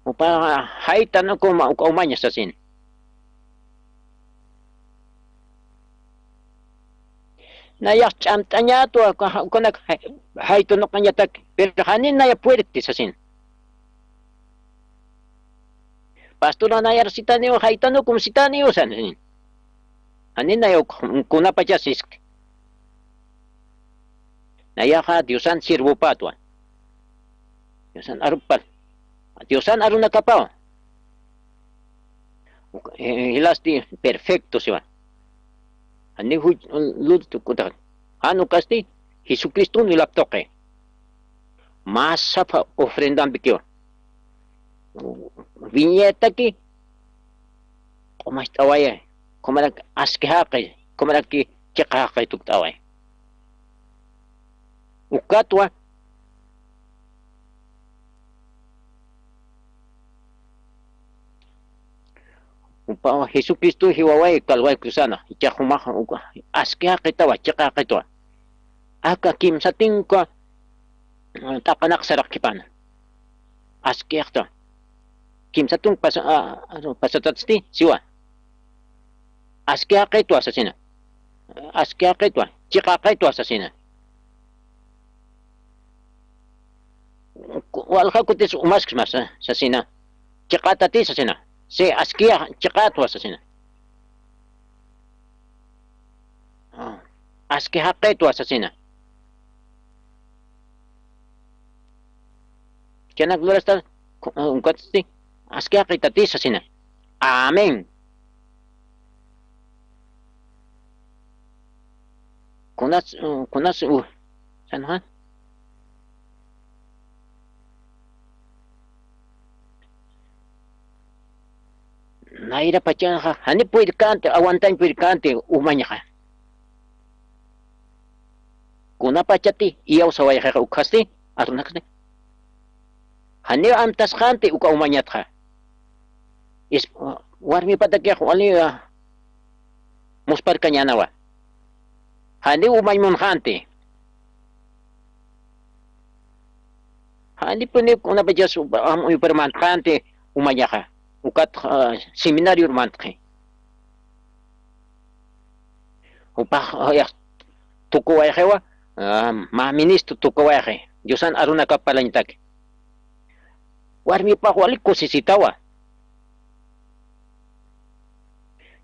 jupa jaytan uka uma-, uka umaña sasina. Nayax ch'amt'añatwa, uka-, ukanak jay-, jaytunuqañatak, pero jani naya puerkti sasin. Pastura nayar sitaniw, jaytanukum sitaniw sasin. Jani naya uk-, kunapachas iskti. Nayaxa Diosan sirvupatwa. Diosan arupal. Diosan arunakapaw. Uk-, eh, jilasti perfecto siwa. Jani juch-, lut-, kutax. Jan ukasti Jesucristun wilap tuqi. Mä sapha ofrendampikiwa. Wiñayataki q'umacht'awaya, kumarak aski jaqi, kumaraki chiqa jaqi tukt'awaya. Ukatwa, jupawa Jesucristo jiwaway Calvario cruzana, jichhax jumax uka aski jaqitawa, chiqa jaqitawa. Aka kimsatinka t'aqanaq saraqkipana. Aski jaqitawa. Kimsatun pasa-, a, a, pasatatsti, siwa. Aski jaqitwa sasina. Aski jaqitwa, chiqa jaqitwa sasina. Ku-, walja kutis umasksma sa-, sasina. Chiqatati sasina. Si, aski ja-, chiqatwa sasina. A, aski jaqitwa sasina. Chanak lurasta, ku-, unkatsti, aski jaqitati sasina. Amén. Kunas, kunas, u, sanxa. Nayra pachaxa, jani puyrkänti, aguantañ puyrkänti, umañxa. Kunapachati iyawsawayxixa ukhasti, arunakasti. Janiw amtasqanti uka umañatxa. Is-, warmipatakix wali, a, musparkañänawa. Janiw umañ munxanti. Janipuni kunapachas upa-, am-, amuyupar mantxanti umañaxa. Ukat, a, seminarior mantxi. Jupax, a, yax tukuwayxiwa, a, mä ministro tukuwayxi. Diosan arunakap parlañataki. Warmipax wali kusisitawa.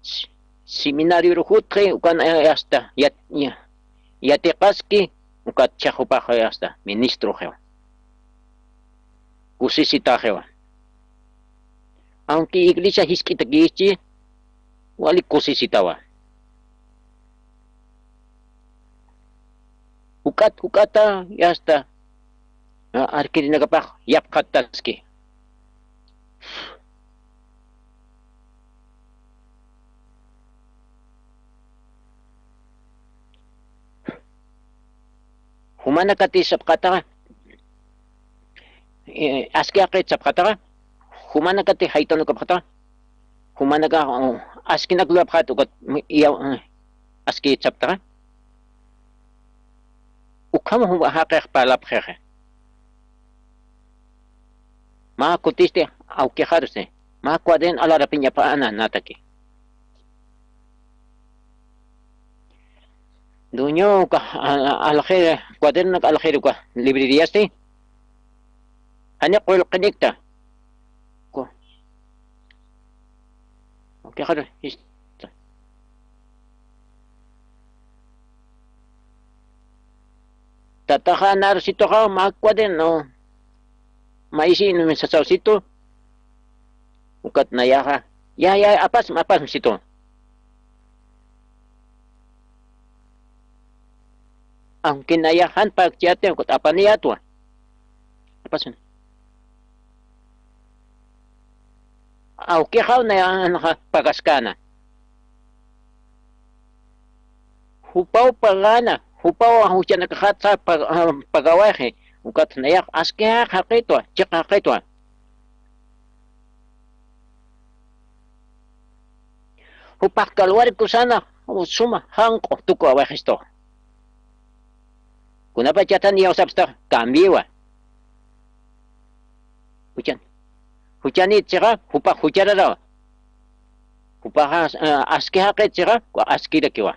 S-, seminarior jutxi, ukan, eh, hasta yat-, ya-, yatiqaski, ukat chhaxupax, eh, hasta ministroxiwa. Kusisitaxiwa. Aunque iglesia jisk'itakïchi, wali kusisitawa. Juk'at, juk'ata, ya está. A-, arkirinakapax yapxattaski. Jumanakati sapxataxa, eh, aski jaqit sapxataxa, jumanakati jaytan ukapxataxa, jumanaka, uh, askinak lurapxat ukat, iya, uh, aski saptaxa. Ukham juma jaqix parlapxixa. Mä kutisti awkixarusti, mä cuaderno alarapiñapxäna nataki. Dueño, uka, a, a, alxir, cuadernonak alxir uka libreriasti. Jani qullqinikta. Ku. Awkixaru, ista. Tataxa narusituxa mä cuaderno. Mä isin sasawsitu. Ukat nayaxa, ya, ya, apasma, apasma situ. Aunque nayax jan pakchiyäti, ukat apaniyätwa. Apasma. Awkixaw nayaxa pagaskäna. Jupaw pagäna, jupaw juchanakaxatsa pag-, ah, pagawayxi, ukat nayax aski jaqitwa, chiqa jaqitwa. Jupax kalwarikusana, suma janq'u tukuwayxistu. Kunapachatan iyawsapxtax, cambiwa. Juchan. Juchanït chiqa, jupax juchararawa. Jupaxa, eh, aski jaqit chiqa, askirakiwa.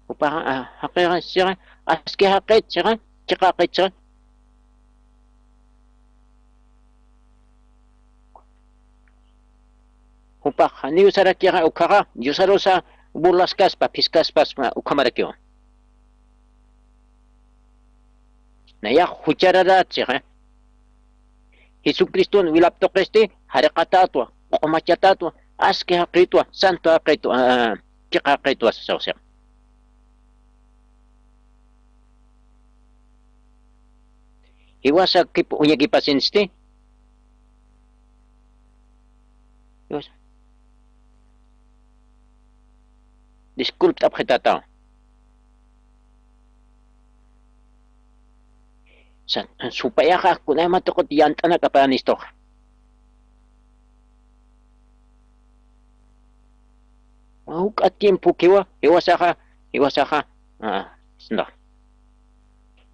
Jupaxa, ah, jaqit chiqa, aski jaqit chiqa, chiqa jaqit chiqa. Jupax janiw sarakixa, ukhaxa Diosarusa burlaskaspa, phiskaspaspa ukhamarakiwa. Nayax juchararächixa. Jesucriston wilap tuqisti jariqatätwa, q'umachatätwa, aski jaqitwa, santo jaqitwa, ah, chiqa jaqitwa sasawsixa. Jiwasakip uñakipasinsti. Jiwasa. Disculpt'apxi tataw. Sa-, supayaxa kunaymat tuqut yant'anak apanistuxa. Juk'a tiempokiwa, jiwasaxa, jiwasaxa, ah, sna.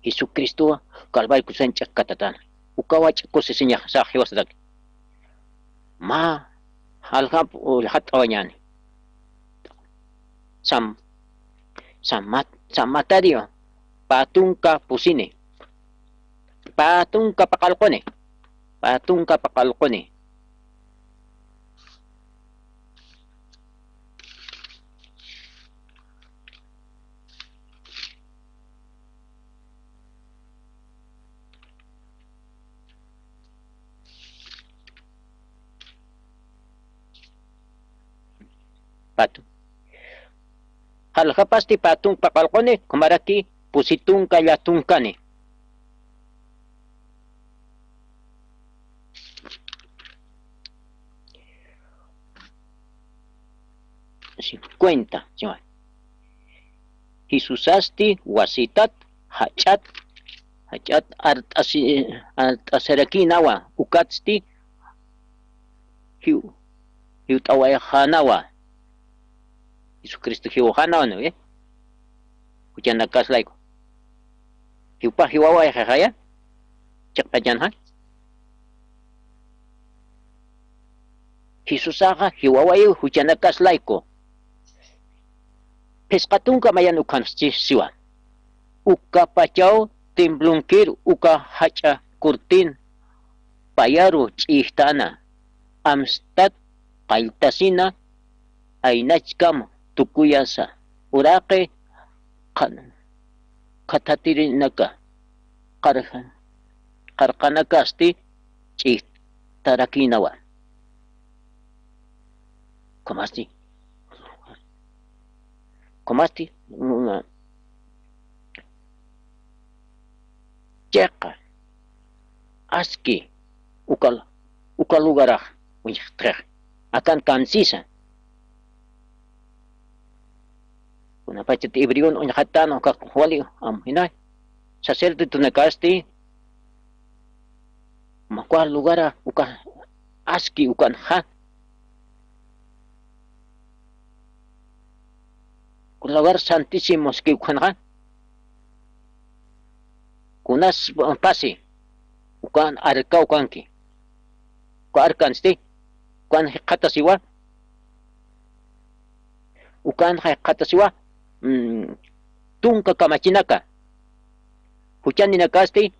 Jesucristowa Calvario cruzan ch'akkatatana. Ukawa ch'akusisiñaxa, sax jiwasataki. Mä, jaljap, ullxat'awañäni. Sam-, San Mat-, San Matario, pä tunka pusini. Pä tunka paqallquni. Pä tunka paqallquni. Patu. Jaljapasti pä tunka paqallquni, ukhamaraki pusi tunka llätunkani. Cincuenta, ¿sí? Jesusasti wasitat jach'at, jach'at art'asi-, art'asirakïnawa, ukatsti jiw-, jiwt'awayxänawa. Jesucristo jiwxänawa, ¿no ve? Juchanakas layku. Jiwpax jiwawayxixaya, chiqpachanxa. Jesusaxa jiwawayiw juchanakas layku. Phisqa tunka mayan ukhansti siwa. Ukapachaw templonkir uka jach'a cortina payaru ch'ijtana, amstat qalltasina, aynachkam tukuyasa, uraqi qhan-, khathatirinaka, qarqan-, qarqanakasti ch'ijtarakïnawa. Ukhamasti, ukhamasti, mm, chiqa, aski, uka, uka lugarax, uñjtxix, akan kansisa. Kunapachat hebreon uñxatän uka wali, am, jina, sacerdotenakasti, mä uka lugara, uka aski ukanxa, uka lugar santísimoski ukanxa, kunas pasi, ukan arka ukanki. Uka arkansti, ukan jikxatasiwa, ukan jikxatasiwa, mm, tunka kamachinaka. Juchaninakasti,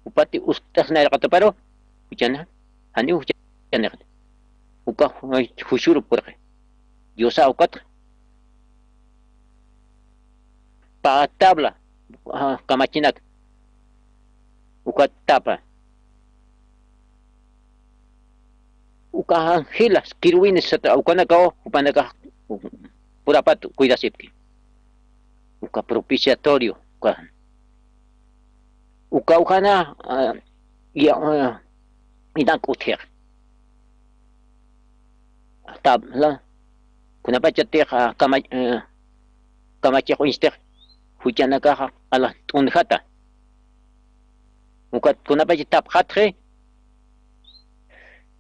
jupati uskt'asnayarqataparu, juchana, janiw juchanix. Uka ju-, juchuru purqi. Diosa ukatxa. Pa tabla, ah, kamachinak. Uka tapa. Uka angelas, querubines sata, ukanakaw, jupanakax purapat cuidasipki. Uka propiciatorio, uka. Uka ujana, ah, ya, ah, inak utjiq. Tabla, kunapachatix, ah, kama-, eh, kamachix uñstix, juchanakaxa alant'unjata. Ukat kunapachatix tapxatxi,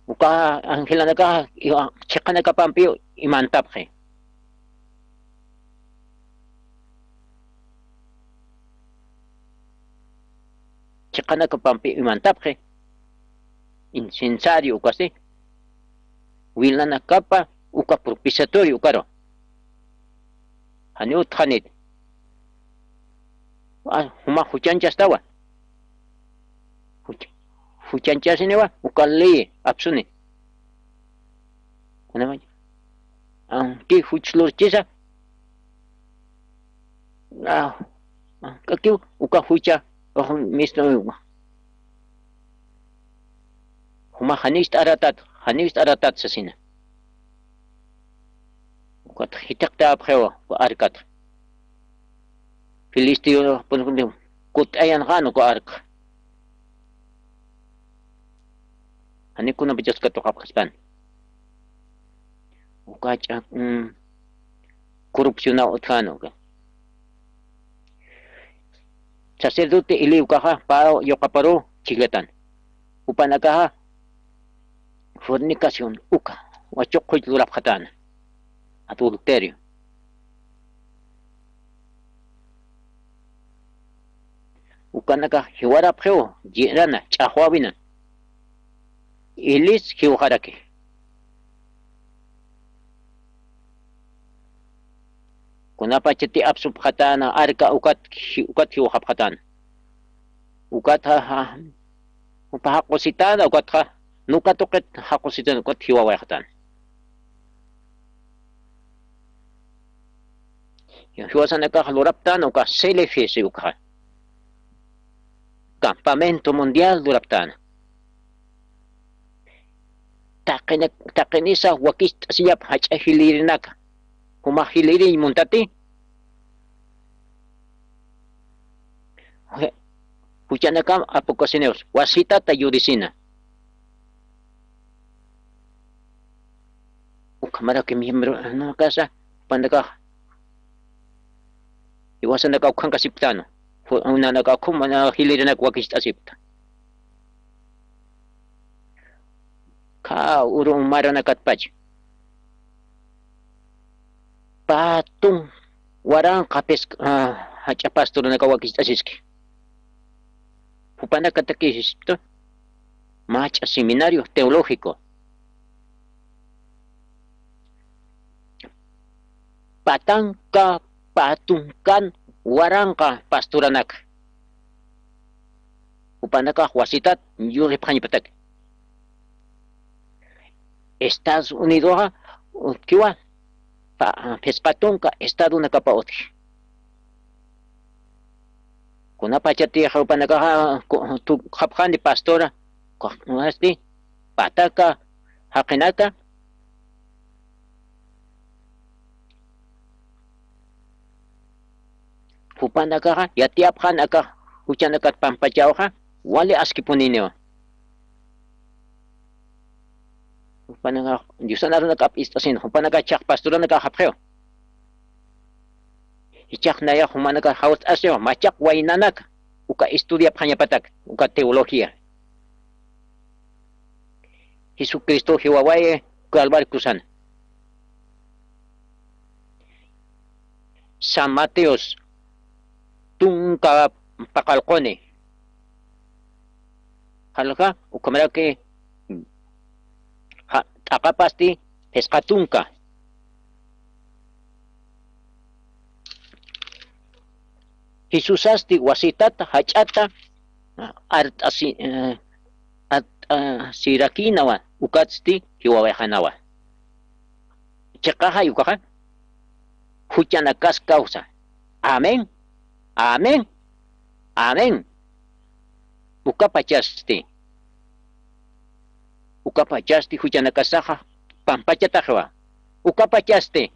uka angelanakaxa, iwa, chiqanakapampi imantapxi. Chiqanakapampi imantapxi, incensario ukasti, wilanakapa uka propiciatorio ukaru. Janiw utjxanit. Ah, juma juchanchastawa. Juch-, juchanchasiniwa, uka ley apsuni. Kunamaña. Aunque juch lurchisa, ah, ah, k'akiw, uka jucha, uj mistu, juma janist'aratat, janist'aratat sasina. Ukat jitiqtapxiwa, uka arkat. Filisteo, por ejemplo, kut'ayanxan uka arka. Jani kunapachas katuqapxaspan. Uka ch'a-, mm, corrupcionaw utjän uka. Sacerdote Eli ukaxa, pä yuqaparu chhijllatan. Jupanakaxa fornicación uka, wachuq qhuch lurapxatäna. Adulterio. Ukanakax jiwarapxiw, yirana, ch'axwäwina. Elis jiwxaraki. Kunapachati apsupxatäna, arka ukat, ukat jiwxapxatäna. Ukatxa, ja-, jupa jaqusitäna, ukatxa, nuka tuqit jaqusitäna, ukat jiwawayxatäna. Jiwasanakax luraptäna, uka selefis ukxa. Campamento mundial luraptäna. Taqina-, taqinisa wakicht'asiyap jach'a jilïrinaka. Jumax jilïriñ muntati. Je-, juchanakam apocasineos, wasitata yurisina. Ukhamaraki miembro, no, kasa, panakax. Jiwasanakax ukhankasipktana. Ju-, nanakax ukham, mana jilïrinaka wakicht'asipkta. Kha uru maranakatpach. Pä tun waranqa pis-, ah, jach'a pastoranakax wakicht'asiski. Jupanakatakïsipkta. Mä jach'a seminario teológico. Patanka, pä tunkan waranqa pastoranaka. Jupanakax wasitat yuripxañpataki. Estados Unidoxa utjkiwa, pä, phisqa tunka estadonakapa utji. Kunapachatix jupanakaxa ku-, tukxapxani pastora, ku-, este, pataka, jaqinaka, jupanakaxa yatiyapxän aka juchanakat pampachawxa, wali askipuniniwa. Jupanakax Diosan arunakap ist'asina, jupanakax jichhax pastoranakax japxiw. Jichhax nayax jumanaka jawst'asiwa machaq waynanaka, uka estudiapxañapatak uka teología. Jesucristo jiwawayi Calvario cruzan. San Mateos tunka paqallquni. Jalja ukhamaraki, ja, t'aqapasti phisqa tunka. Jesusasti wasitata jach'ata art'asi-, eh, art'asirakïnawa, ukatsti jiwawayxanawa. Chiqaxay ukaxa, juchanakaskawsa. Amén. Amén. Amén. Ukapachasti. Ukapachasti juchanakasaxa pampachataxiwa. Ukapachasti.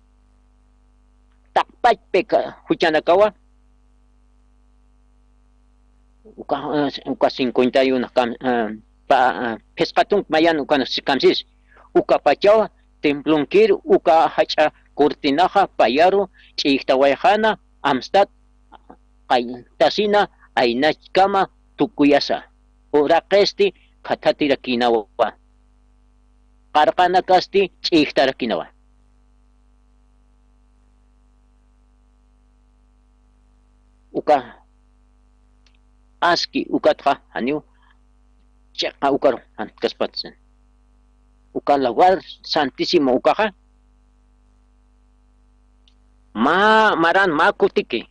Taqpachpi ka-, juchanakawa. Uka, eh, uka cincuenta y uno kam-, eh, pa, eh, phisqa tunka mayan ukan kamsis. Ukapachawa templonkir uka jach'a cortinaxa payaru ch'ijtawayxana, amstat qaytasina aynachkama tukuyasa. Uraqisti khathatirakïnawa. Qarqanakasti ch'ijtarakïnawa. Uka aski ukatxa janiw chiqa ukaru jantkaspatsin. Uka lugar santísimo ukaxa mä maran mä kutiki.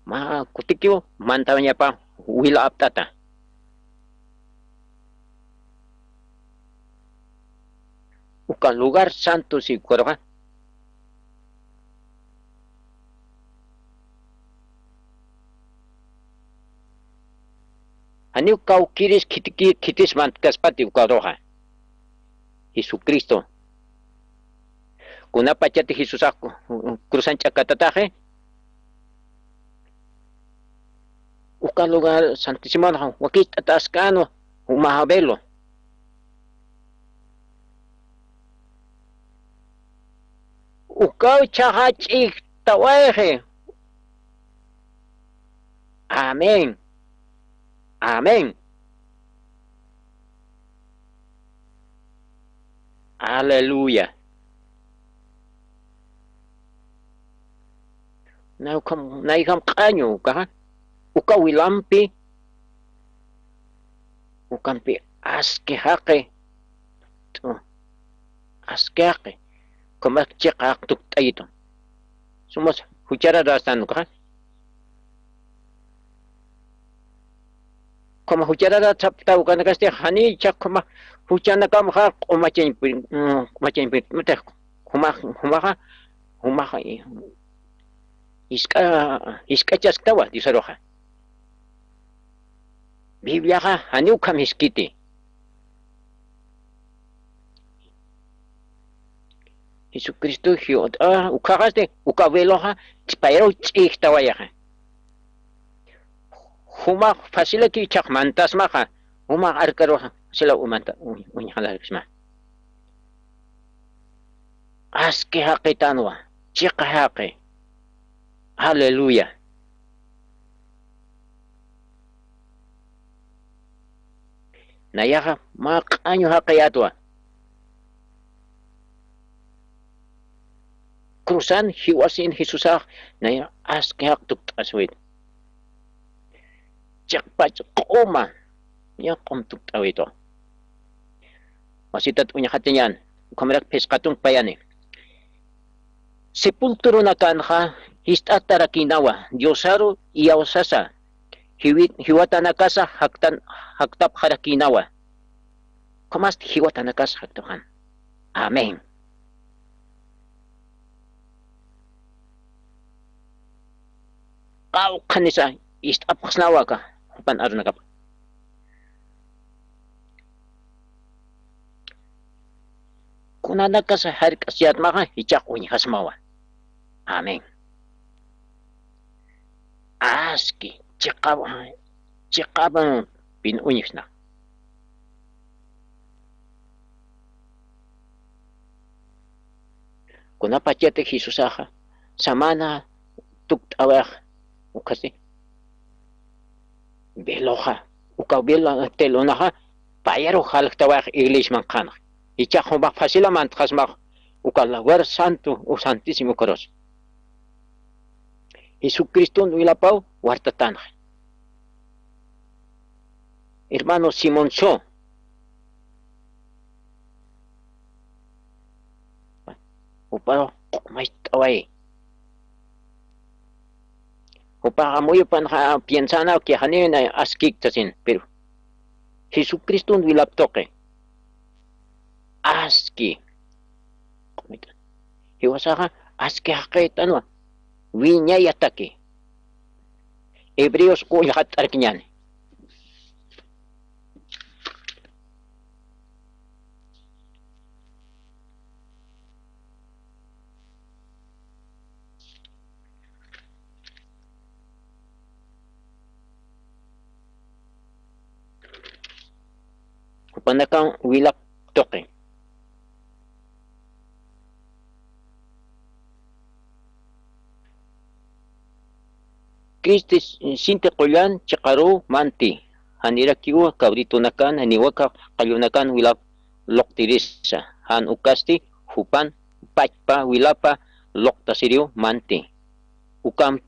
Mä kutikiw mantawañapa wila apt'ata. Uka lugar santo si ukaruxa. Janiw kawkiris khitiki-, khitis mantkaspati ukaruxa. Jesucristo. Kunapachati Jesusax cru-, cruzan ch'akatataxi. Uka lugar santísimon wakicht'ataskänwa, jumaxa velo. Ukaw chhaxa ch'ijtawayxi. Amén. Amén. Aleluya. Nay ukham, nay ukham q'añu ukaxa, uka wilampi, ukampi aski jaqi, t'u, aski jaqi, ukhamas chiqa jaq tukt'ayitu. Sumas juchararastan ukaxa. Ukhama jucharara saptaw ukanakasti janicha ukhama juchanakamxa q'umachañpi, mm, q'umachañpi, mutix, juma, jumaxa, jumaxa, i-, jisk'a, jisk'achasktawa Diosaruxa. Bibliaxa janiw ukham jiskiti. Jesucristo jiwat'a ukhaxasti, uka veloxa, ch'payaru ch'ijtawayaxa. Jumax facilaki ichhax mantasmaxa, jumax arkaruxa, facila umanta, uñ-, uñjanarksma. Aski jaqitanwa, chiqa jaqi. Aleluya. Nayaxa mä q'añu jaqiyätwa. Cruzan jiwasin Jesusax, nayax aski jaq tukt'aswit. Chiqpach q'uma, ya q'um tukt'awitwa. Wasitat uñjatiñan, ukhamarak phisqa tunka payani. Sepulturunakanxa jist'atarakïnawa, Diosaru iyawsasa, jiwi-, jiwatanakasa jaktan-, jaktapxarakïnawa. Ukhamasti jiwatanakasa jaktapxan. Amén. Qawqhanisa ist'apxsnawa aka, jupan arunakapa. Kunanakasa jark'asiyätmaxa, jichhax uñjasmawa. Amén. Aski, chiqawa, chiqawa pin uñjsna. Kunapachati Jesusaxa, samana tukt'awayax, ukasti veloxa, uka velo telonaxa payaru jalktawayax iglesiaman qhanax. Ichax jumax facila mantxasmax uka lugar santo o santísimo ukarus. Jesucriston wilapaw wartatanxa. Hermano Simón Só, jupax q'umacht'away. Jupax amuyupanxa piensana que janiw askikta sasin, pero Jesucriston wilap tuqi. Aski. Jiwasaxa aski jaqït'anwa. Wiñayataki. Hebreos uñxatt'arkiñäni. Jupanakan wilap tuqi. Cristo sinti qullan chiqaruw manti, janirakiw cabritonakan, janiw aka qallunakan wilap luqtirisa, jan ukasti jupan pachpa wilapa luqtasiriw manti. Ukham,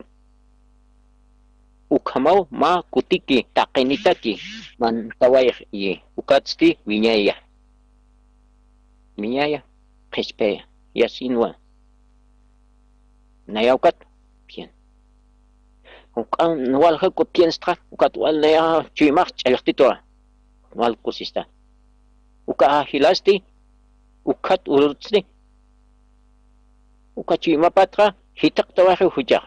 ukhamaw mä kutiki taqinitaki mantawayxi, ukatsti wiñaya. Wiñaya, qhispiyaya, yasinwa. Naya ukat, bien. Uka walja kutiyanstxa, ukat wal naya chuymax ch'allxtitwa. Wal kusista. Uka jilasti, ukat urutsti. Uka chuymapatxa, jitaqtawaxi juchax.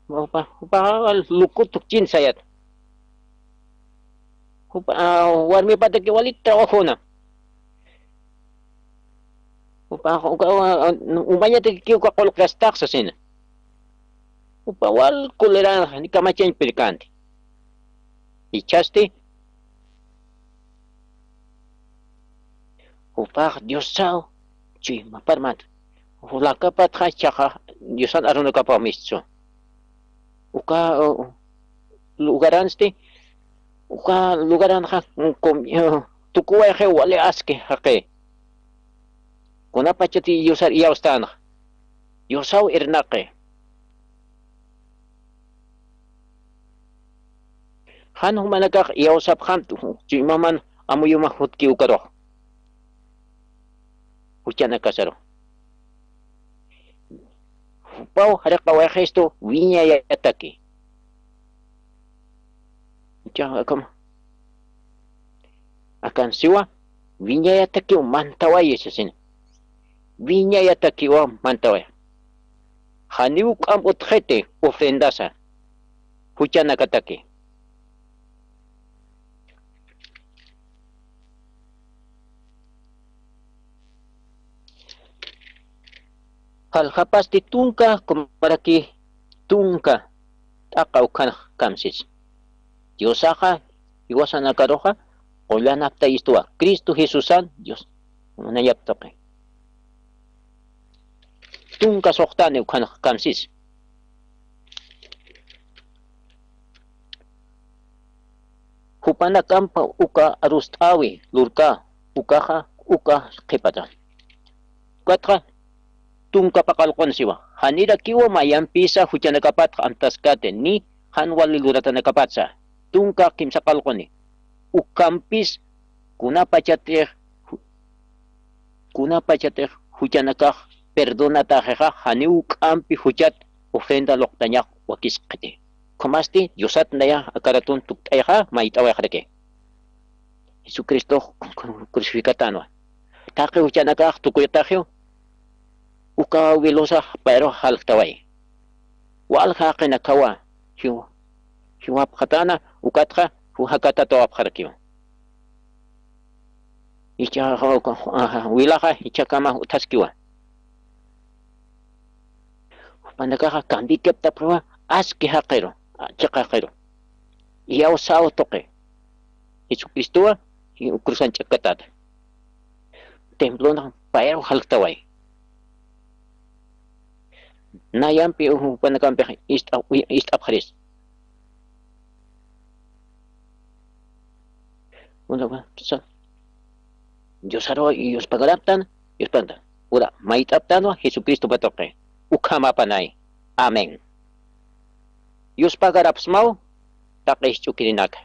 Jupa, jupa lukutuk chin sayat. Jupa, ah, warmipataki walit trabajona. Jupa, uka, ah, umañataki uka qullqi astax sasina. Jupa wal coleran, ni kamachañ pirkanti. Ichhasti, jupax Diosaw chuymaparmat. Julakapatxa ichaxa Diosan arunakapaw mistsu. Uka, uh, lugaransti, uka lugaranxa, mm, com-, uh, tukuwayxi wali aski jaqi. Kunapachati Diosar iyawstänxa. Diosaw irnaqi. Jan jumanakax iyawsapxamti, chuymaman amuyuma jutki ukarux. Juchanakasaru. Jupaw jariqawayxistu wiñayataki. Jucha akama. Akan siwa, wiñayatakiw mantawayi sasina. Wiñayatakiwa mantawaya. Janiw k'amp utxiti ofrendasa, juchanakataki. Jaljapasti tunka, kumaraki tunka t'aqa ukhanx kamsis. Diosaxa jiwasanakaruxa qullan aptayistuwa, Cristo Jesusan Dios munayap tuqi. Tunka suxtani ukhanx kamsis. Jupanakampa uka arust'äwi lurkä, ukaxa uka qhipata. Ukatxa tunka paqallqun siwa. Janirakiwa mayampisa juchanakapatxa amtaskäti, ni jan wali luratanakapatsa. Tunka kimsa qallquni. Ukhampis kunapachatix, kunapachatix juchanakax perdonataxixa, janiw k'ampi juchat ofrenda luqtañax wakisqiti. Ukhamasti Diosat naya aka ratun tukt'ayxa mayt'awayxaraki. Jesucristox crucificatänwa. Taqi juchanakax tukuytaxiw, uka velosax payaru jalktaway. Walja jaqinakawa, jiw-, jiwapxatäna, ukatxa, jujakatatäwapxarakiw. Icha, wilaxa, ichakama utjaskiwa. Jupanakaxa kambikaptapxiwa, aski jaqiru, chiqa jaqiru. Iyawsaw tuqi. Jesucristowa, cruzan ch'akkatäta. Templonxa payru jalktaway. Nayampi jupanakampix ist'apxaris. Diosarwa yuspagaraptan, yuspanta. Ura mayt'aptanwa jesucristopa tuqi. Ukhamapanay. Amén. Yuspagarapsmaw. Taqis ch'ukirinaka.